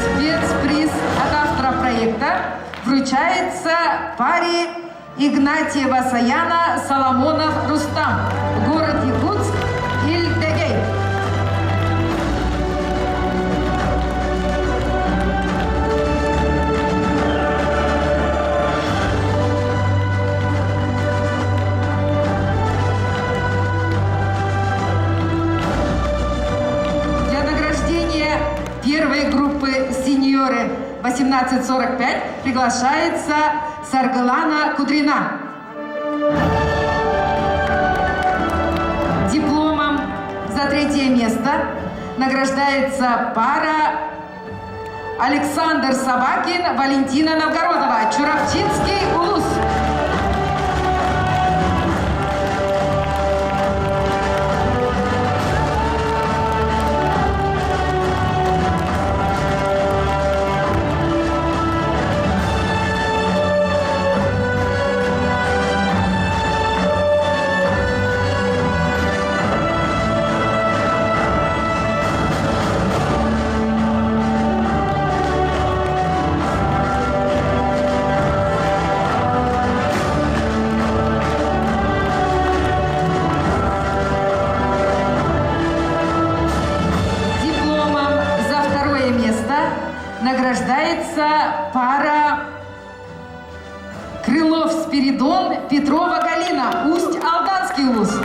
Спецприз от автора проекта вручается паре Игнатьева Саяна Соломонов Рустам. Город Якутск, Ильдегей. Для награждения первой группы «Сеньоры» 18.45 приглашается Саргалана Кудрина. Дипломом за третье место награждается пара Александр Собакин, Валентина Новгородова, Чурапчинский улус. Дипломом за второе место награждается пара Крылов Спиридон, Петрова Галина, Усть-Алданский вуз.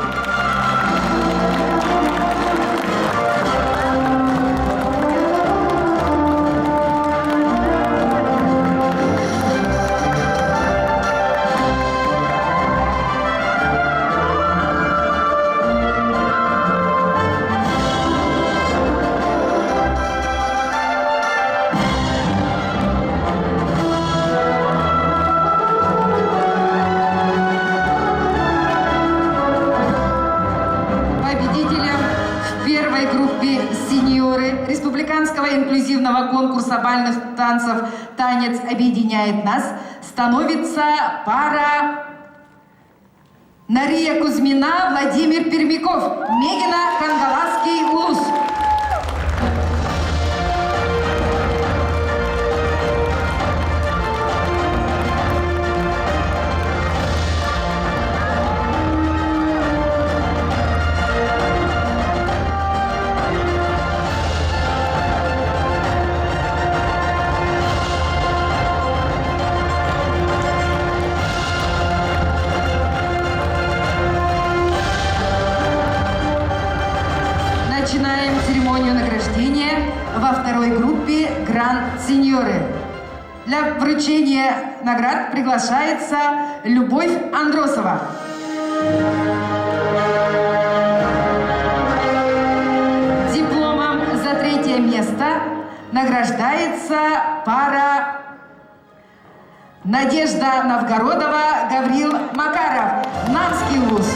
Победителем в первой группе «Сеньоры» Республиканского инклюзивного конкурса бальных танцев «Танец объединяет нас» становится пара Нария Кузьмина, Владимир Пермяков, Мегина Кангаласский Улус. Начинаем церемонию награждения во второй группе Гранд-сеньоры. Для вручения наград приглашается Любовь Андросова. Дипломом за третье место награждается пара Надежда Новгородова, Гаврил Макаров, Намский вуз.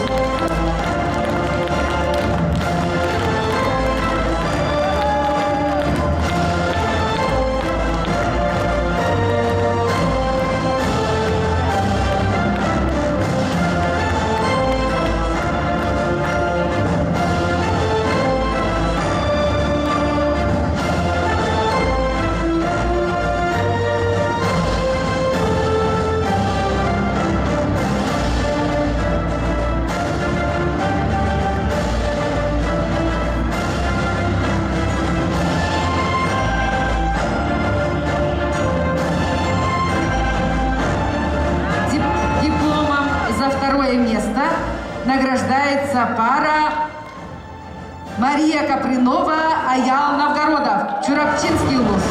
награждается пара Мария Капринова, Аял Новгородов, Чурапчинский улус.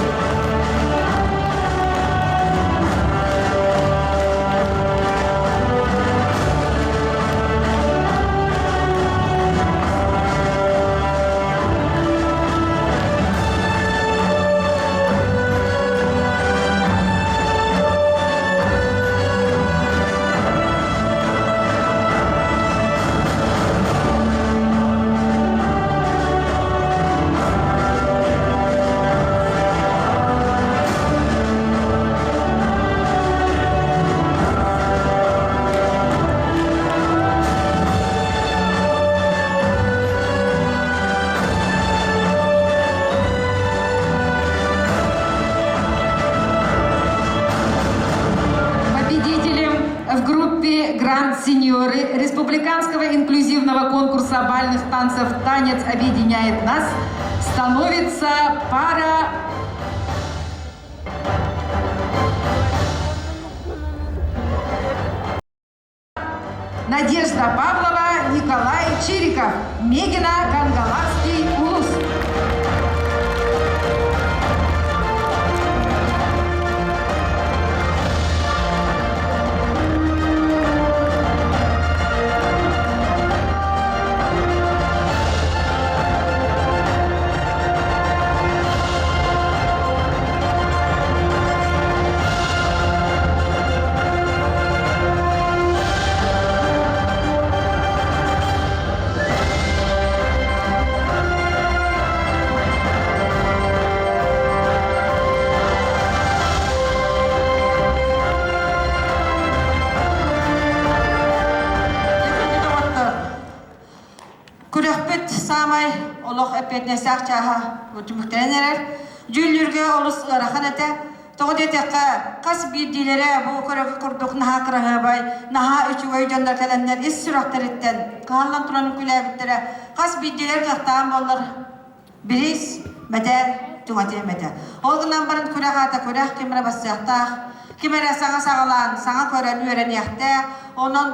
Победителем в группе «Гранд-сеньоры» Республиканского инклюзивного конкурса бальных танцев «Танец объединяет нас» становится пара Надежда Павлова, Николай Чириков, Мегина Кангаласский улус. Күрэхпит саамай олох эппиэтинэстээх чааһа түмүктэнэн эрэр. Дьүүллүүргэ олус ыарахан этэ. Тоҕо диэтэххэ, хас биирдиилэрэ бу көрөкү курдук наһаа кыраһыабай, наһаа үчүгэй дьоннор кэлэннэр ис сүрэхтэриттэн кыһаллан туран үҥкүүлээбиттэрэ, хас биирдиилэр кыахтаан буоллар бириис, мэтээл түҥэтиэм этэ. Ол гынан баран күрэх аата күрэх, ким эрэ бассыахтаах, ким эрэ саҥа саҕалаан, саҥа көрөн үөрэниэхтээх. Онон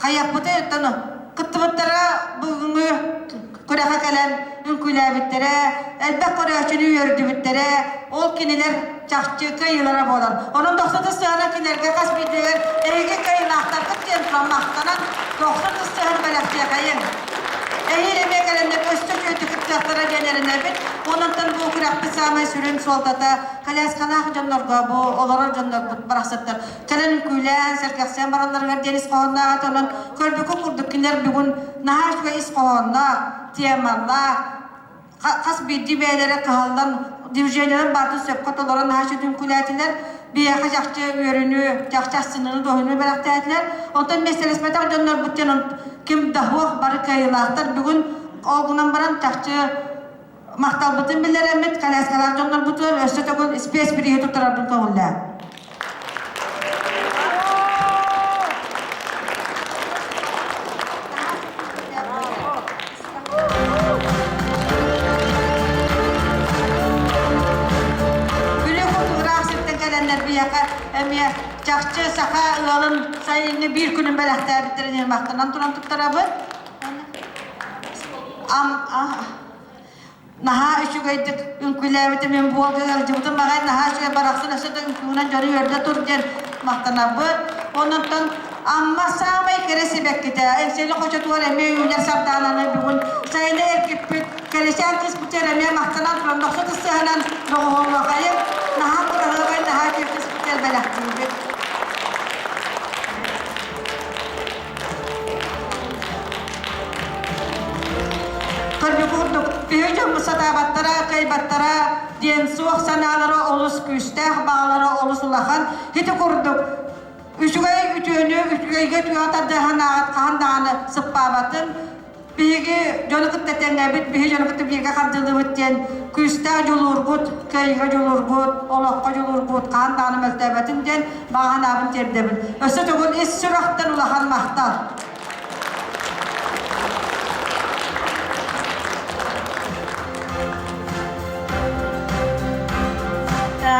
хайыахпытый оттон кыттыбыттара бүгүҥҥү күрэхэ кэлэн үҥкүүлээбиттэрэ, элбэх көрөөччүнү үөрдүбүттэрэ, ол кинилэр чахчы кыайыылара буолар. Онон дохсун сыһана кинилэргэ хас биирдиилэр эһиги кыайыылаахтаргыт диэн туран махтанан дохсун сыһан бэлэхтиэхэйиҥ. Эһиил эмиэ кэлэннэр өссө үчүгэйдик кыттыахтара диэн эрэнэбит. Ононтон бу күрэхпит саамай сүрүн суолтата коляскалаах дьоннорго бу олорор дьоннорбут барахсаттар кэлэн үҥкүүлээн, сэргэхсийэн баралларыгар диэн ис хоһоонноох этэ. Онон көрбүкү курдук кинилэр бүгүн наһаа үчүгэй ис хоһоонноох, темалаах, хас биирдии бэйэлэрэ кыһаллан движениеларын барытын сөпкө толорон наһаа үчүгэй үҥкүүлээтилэр. Биһиэхэ чахчы үөрүүнү, чахчы астыныыны, дуоһуйууну бэлэхтээтилэр. Онтон миэстэлэспэтэх дьоннорбут диэн ким да суох бары кыайыылаахтар. Бүгүн ол гынан баран чахчы Махталбытын биллэрэммит, коляскалаах дьоннорбутугар өссө төгүл спецбирииһи туттарарбын көҥүллээн. Бүлүү курдук ыраах сиртэн кэлэннэр биһиэхэ эмиэ чахчы саха ыалын сайыҥҥы биир күнүн бэлэхтээбиттэрин махтанан туран туттарабыт. Наһаа үчүгэйдик үҥкүүлээбитим мин буолга ыалдьыбытым аҕай наһаа үчүгэй барахсан өссө да үҥкүүнэн дьону үөрдэ тур диэн махтанабыт. Ононтон Амма саамай кэрэ сибэккитэ Эҥсиэли хочотугар эмиэ үүнэр сардаананы бүгүн сайыны эргиппит кэрэчээн кыыспытыгар эмиэ махтанан туран дохсу тысыһынан доҕуһуоллуохайын наһаа кыраһыабай наһаа үчүгэй кыыспытыгар бэлэхтиибит. Көрбүт курдук, киһи дьоммут сатаабаттара, кыайбаттара диэн суох санаалара олус күүстээх, баҕалара олус улахан. Ити курдук, үчүгэй үтүөнү үчүгэйгэ үтүөҕэ тардыһан ааҕат хаһан даҕаны сыппаабатын, биһиги дьону кытта тэҥҥэбит, биһи дьону кытта бииргэ хардыылыыбыт диэн күүстээх дьулуургут, кыайыыга дьулуургут, олоххо дьулуургут хаһан даҕаны мөлтөөбөтүн диэн баҕа санаабын тиэрдэбин. Өссө төгүл ис сүрэхтэн улахан махтал!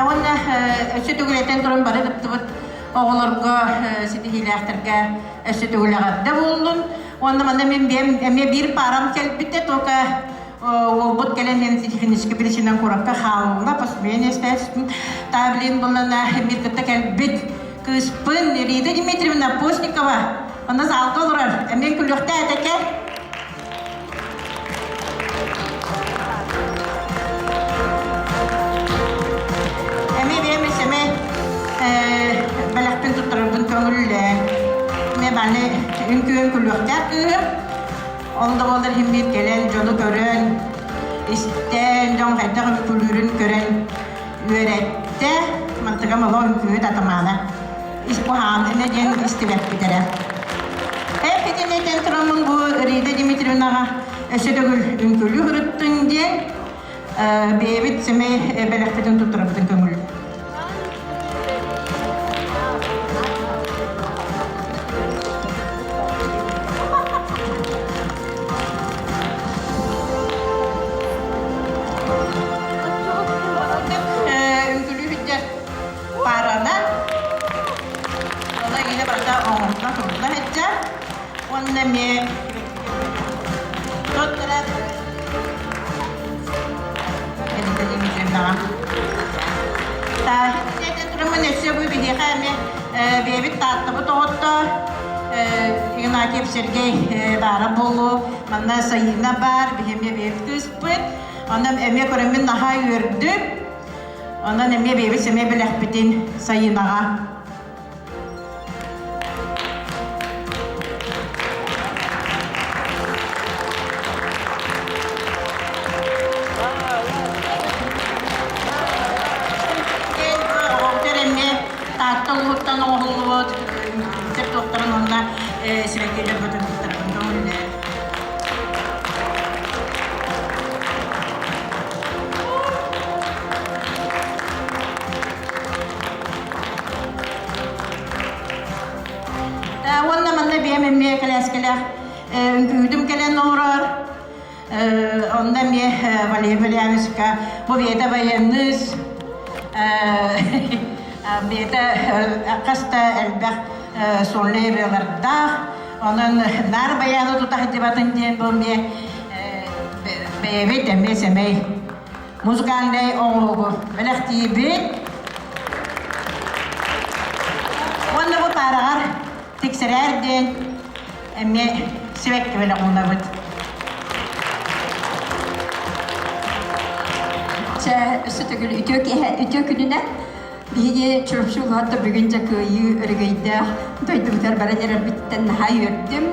Уонна өссө төгүл этэн туран бары кыттыбыт оҕолорго ситиһиилээхтэргэ өссө төгүл эҕэрдэ буоллун. Уонна манна мин биэм эмиэ биир паарам кэлбитэ, только уолбут кэлэн иһэн технический причинан куоракка хаалла, посмеяние естественно. Таблин буллана эмиэ кытта кэлбит кыыспын Рита Дмитриевна Постникова онно залга олорор, эмиэ күлүөхтээ этэ Эмиэ бэйэм сэмэ бэлэхпин туттарарбын көҥүллээн. Эмиэ баны үҥкүүн күлүөхтээх кыыһым. Ол да буоллар иһин биир кэлэн дьону көрөн, истэн, дьон хайдах үҥкүүлүүрүн көрөн үөрэттэ. Мантыгам олох үҥкүүһүт атамаана. Ис куһаҕан эмэ диэн истибэппит эрэ. Эппитин этэн тураммын бу Рита Дмитриевнаҕа өссө төгүл үҥкүүлүү сырыттын диэн бэйэбит сэмэй бэлэхпитин туттарабытын көҥүл. Үҥкүлүү парана Ола илэ барыта оҥоһулла турулла сылдьар. Уонна эмиэ туттара Элита Дмитриевнаҕа. Таһын тураммын өссө бу биһиэхэ эмиэ бэйэбит Тааттабыт оҕотто Игнатьев Сергей баара буолуо. Манна Сайыына баар, биһи эмиэ бэйэбит кыыспыт. Онон эмиэ көрөммүн наһаа үөрдүм. Онон эмиэ бэйэбит сэмэй бэлэхпитин Сайынаҕа Оҕобутар эмиэ Таатта улууһуттан оҥоһуллубут үҥкүүтэр туохтарын уонна сибэккилэр бөтүннэрин көҥүллээн. Уонна манна биэм эмиэ кэлээскэлээх үҥкүүтүм кэлэн олорор. Онно эмиэ Валерий Валерьевичка бу бэйэтэ военныыс, бэйэтэ хас да элбэх сольнай ырыалардаах. Онон наар баяны тута сылдьыбатын диэн бу эмиэ бэйэбит эмиэ сэмэй музыкальнай оҥоһугу бэлэхтиибит. Уонна бу паараҕар тиксэрээр диэн эмиэ сибэкки бэлэх уунабыт. Чэ, өссө төгүл үтүө киэһэ, үтүө күнүнэн Биһиги Чурапчы улаатта бүгүн дьэ кыайыы өрөгөйдөөх дойдубутугар баран эрэрбиттэн наһаа үөрдүм.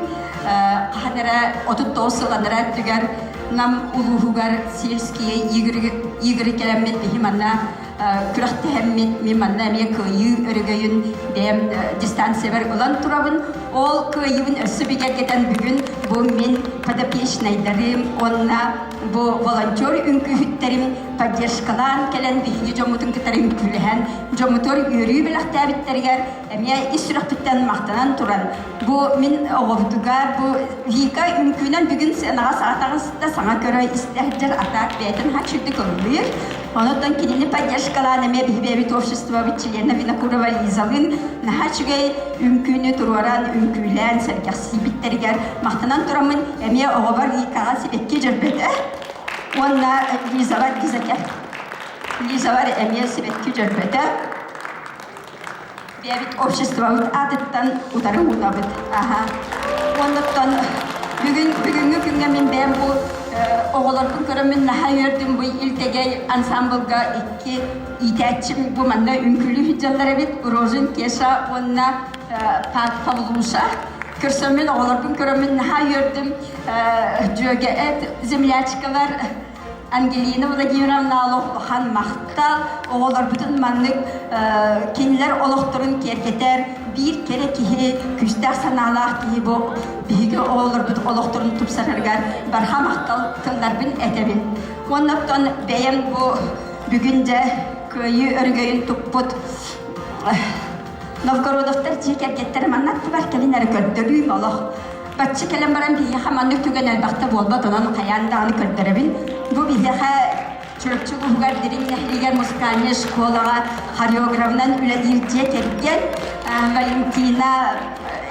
Хаһан эрэ 39 сыл анараа өттүгэр Нам улууһугар сельские игры кэлэммит биһи манна күрэхтэһэммит мин манна эмиэ кыайыы өрөгөйүн бэйэм дистанциябар ылан турабын. Ол кыайыыбын өссө бигэргэтэн бүгүн бу мин подопечнайдарым уонна бу волонтер үҥкүүһүттэрим поддержкалаан кэлэн биһиги дьоммутун кытары үҥкүүлэһэн дьоммутугар үөрүү бэлэхтээбиттэригэр эмиэ ис сүрэхпиттэн махтанан туран бу мин оҕобутугар бу Вика үҥкүүнэн бүгүн сыанаҕа саҕа таҕыста саҥа көрө истэ сылдьар атаак бэйэтин хаччырдык ыллыыр онон кинини поддержкалаан эмиэ биһи бэйэбит обществобыт члена Винокурова Лизалыын наһаа үчүгэй үҥкүүнү туруоран үҥкүүлээн сэргэхсийбиттэригэр махтанан тураммын эмиэ оҕобор Викаҕа сибэкки дьөрбөтө Уонна Лизабар Лизакер. Лизабар эмиэ сибэкки дьөрбөтө. Бэйэбит обществобыт аатыттан утары уунабыт. Аха. Уоннаттан бүгүн бүгүҥҥү күҥҥэ мин бэйэм бу оҕолорбун көрөммүн наһаа үөрдүм бу Илтэгэй ансамблга икки иитээччим бу манна үҥкүүлүү сылдьаллар эбит Рожин Кеша уонна Павлуша. Көрсөммүн оҕолорбун көрөммүн наһаа үөрдүм. Дьүөгэ землячкалар Ангелина Владимировна улахан махтал оҕолорбутун маннык кинилэр олохторун киэргэтэр биир кэрэ киһи күүстээх санаалаах киһи бу биһиги оҕолорбут олохторун тупсарарыгар барҕа махтал тылларбын этэбин. Уонна оттон бэйэм бу бүгүн дьэ кыайыы өрөгөйүн туппут Новгородовтар дьиэ кэргэттэрэ манна аттыбар кэлин эрэ көрдөрүүм олох. Бачча кэлэн баран биһиэхэ маннык түгэн элбэхтэ буолбат, онон хайаан даҕаны көрдөрөбүн. Бу биһиэхэ Чурапчы улууһугар Дириҥ нэһилиэгэр музыкальнай школаҕа хореографынан үлэлиир дьиэ кэргэн Валентина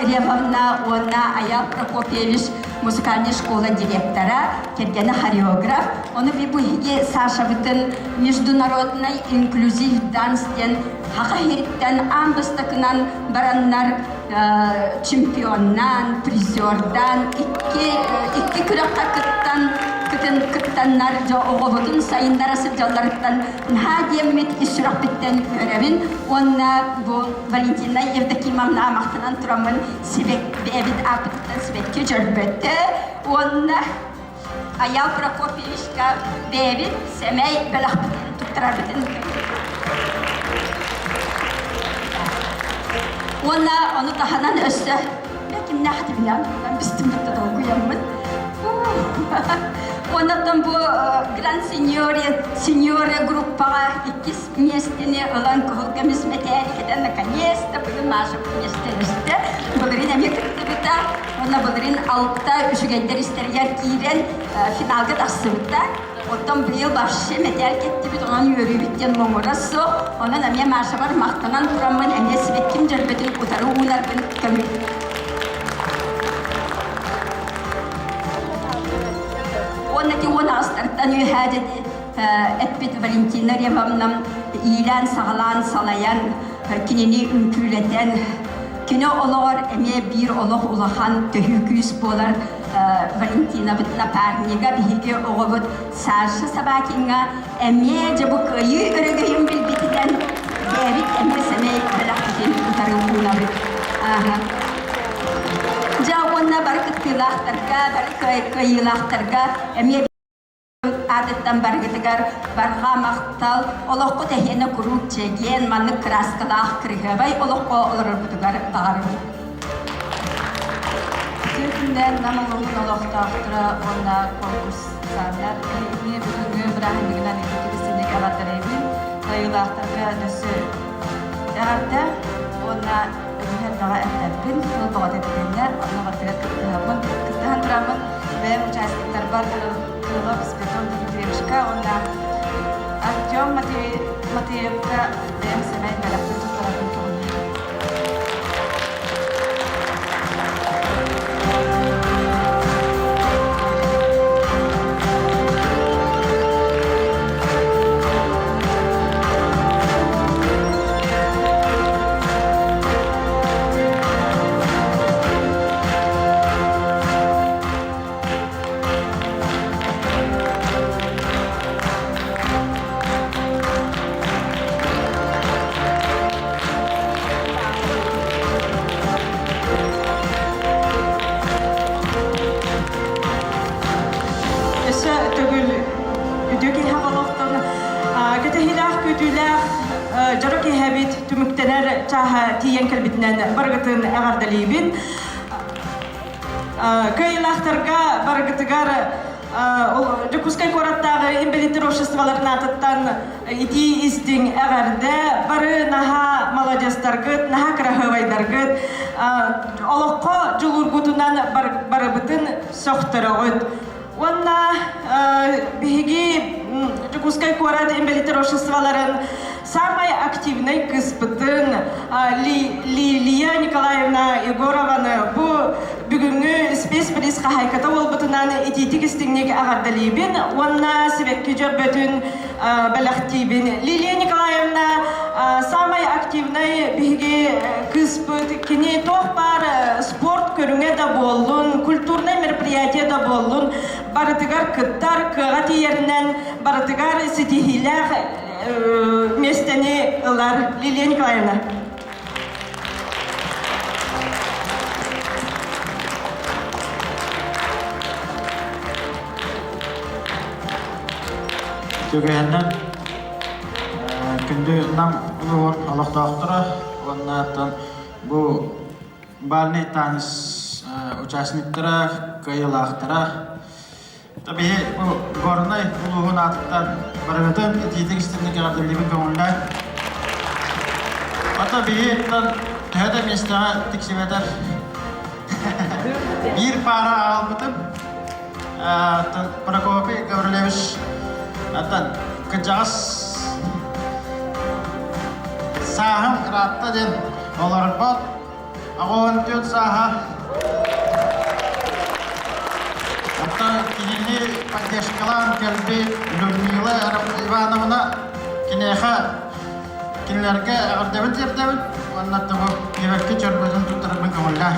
Ревовна уонна Аял Прокопьевич музыкальнай школа директора, кэргэнэ хореограф. Ону би бу иһиги Сашабытын международный инклюзив данс диэн Саха сириттэн аан бастакынан бараннар чемпионнаан, призердаан икки, икки күрэххэ кыттан кытын кыттаннар дьэ оҕобутун сайыннара сылдьалларыттан наһаа диэммит ис сүрэхпиттэн үөрэбин уонна бу Валентина Евдокимовна махтанан тураммын сибэк бэйэбит ааппытыттан сибэкки дьөрбөттө уонна Аял Прокопьевичка бэйэбит сэмэй бэлэхпитин туттарарбытын Уонна ону таһынан өссө кимнээх тибинэн бистиммит долгуйаммыт. Уонна бу Гранд Синьоре Синьоре группаҕа иккис миэстэни ылан кыһыл көмүс мэтээл кэтэн наконец-то бүгүн Маша миэстэлэстэ. Былырыын эмиэ кыттыбыта. Уонна былырыын алта үчүгэйдэр истэригэр киирэн финалга тахсыбыта. Оттон быйыл вообще мэтээл кэттибит, онон үөрүүбүт диэн муҥура суох. Онон эмиэ Машабар махтанан тураммын, эмиэ сибэкким дьөрбөтүн утары уунарбын көҥүл. Уонна ти уон аҕыстартан үөһээ дьэти эппит Валентина Ревовнам иилээн-саҕалаан салайан, кинини үҥкүүлэтэн, кини олоҕор эмиэ биир олох улахан төһүү күүс буолар Валентинабыт напарнига биһиги оҕобут Саша Собакиҥҥа эмиэ дьэ бу кыайыы өрөгөйүн билбитинэн бэйэбит эмиэ сэмэй бэлэхпитин утары уунабыт. Дьэ уонна бары кыттыылаахтарга, бары кыайыылаахтарга эмиэ аатыттан барыгытыгар барҕа махтал, олоххут эһиэнэ куруук чэгиэн, маннык кырааскалаах кырыһыабай олоххо олороргутугар баҕарабын. Үтүө күннээн Нам улууһун олохтоохторо уонна конкурсаннар эһигини бүгүҥҥү бырааһынньыгынан ититик эҕэрдэлиибин. Кыайыылаахтарга өссө эҕэрдэ уонна үгүһү элбэҕи эппэппин. Тыл бөҕөтө этилиннэ, онно барытыгар кыттыһабын. Кыттыһан тураммын бэйэм участниктарбар Крылов Спиридон Дмитриевичка уонна Артем Матвеевка бэйэм сэмэй бэлэхпин туттарарбын көҥүллүүбүн. Өссө төгүл үтүө киһи олохтон кэтэһиилээх күүтүүлээх дьоро киэһэбит түмүктэнэр чааһа тиийэн кэлбитинэн барыгытын эҕэрдэлиибин. Кыайыылаахтарга барыгытыгар Дьокуускай куораттааҕы инбэлииттэр обществоларын аатыттан итии истиҥ эҕэрдэ бары наһаа маладьыастаргыт, наһаа кыраһыабайдаргыт, олоххо дьулуургутунан барыбытын сөхтөрөҕүт. Уонна биһиги Дьокуускай куорат инбэлииттэр обществоларын самай активнай кыыспытын Лилия Николаевна Егорованы бу бүгүҥҥү спецприз хаһаайката буолбутунан итиитик истиҥник эҕэрдэлиибин уонна сибэкки дьөрбөтүн бэлэхтиибин. Лилия Николаевна самай активнай биһиги кыыспыт кини туох баар спорт көрүҥэ да буоллун, культурнай мероприятие да буоллун барытыгар кыттар, кыаҕа тиийэринэн барытыгар ситиһиилээх миэстэни ылар Лилия Николаевна. Түгэннэн күндү Нам улууһун олохтоохторо уонна бу бальный танец участниктара, кыайыылаахтара Биһи бу Горнай улууһун аатыттан барыгытын итиитик истинник эҕэрдэлиибин көҥүллээн. Ата биһиттэн төһө да миэстэҕэ тиксибэтэр биир паара аҕалбытым. Прокопий Гаврилевич аттан. Кырдьаҕас сааһым ыраатта диэн олорбот 84 сааһа. Оттон кинини поддержкалаан кэлбит Людмила Ивановна киниэхэ кинилэргэ эҕэрдэбин тиэрдэбин уонна тобу киэбэккэ чөрбөтүн туттарарбын көҥүллээх.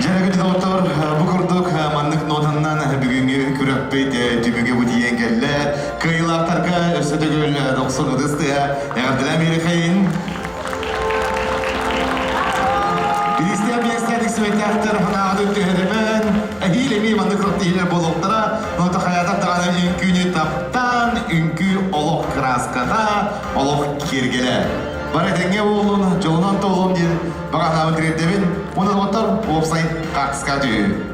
Дьэ, доҕоттор, бу курдук маннык нотаннан бүгүҥҥү күрэхпит түмүгэ бу тиийэн кэллэ. Кыайыылаахтарга өссө төгүл дохсун ытыс тыаһа эҕэрдэлээн биэриэхэйин. Биристээн биэстээн тиксибэттээхтэр санааҕытын түһэримэн, эһиил эмиэ маннык тиһилэр буолуохтара. Нота хайаатар даҕаны үҥкүүнү таптаан, үҥкүү олох кырааската, олох киэргэлэ. Бары этэҥҥэ буоллун, дьолунан туоллун диэн баҕа санаабын тириэрдэбин. Уонна доҕоттор, уопсай хаартыска түһүү.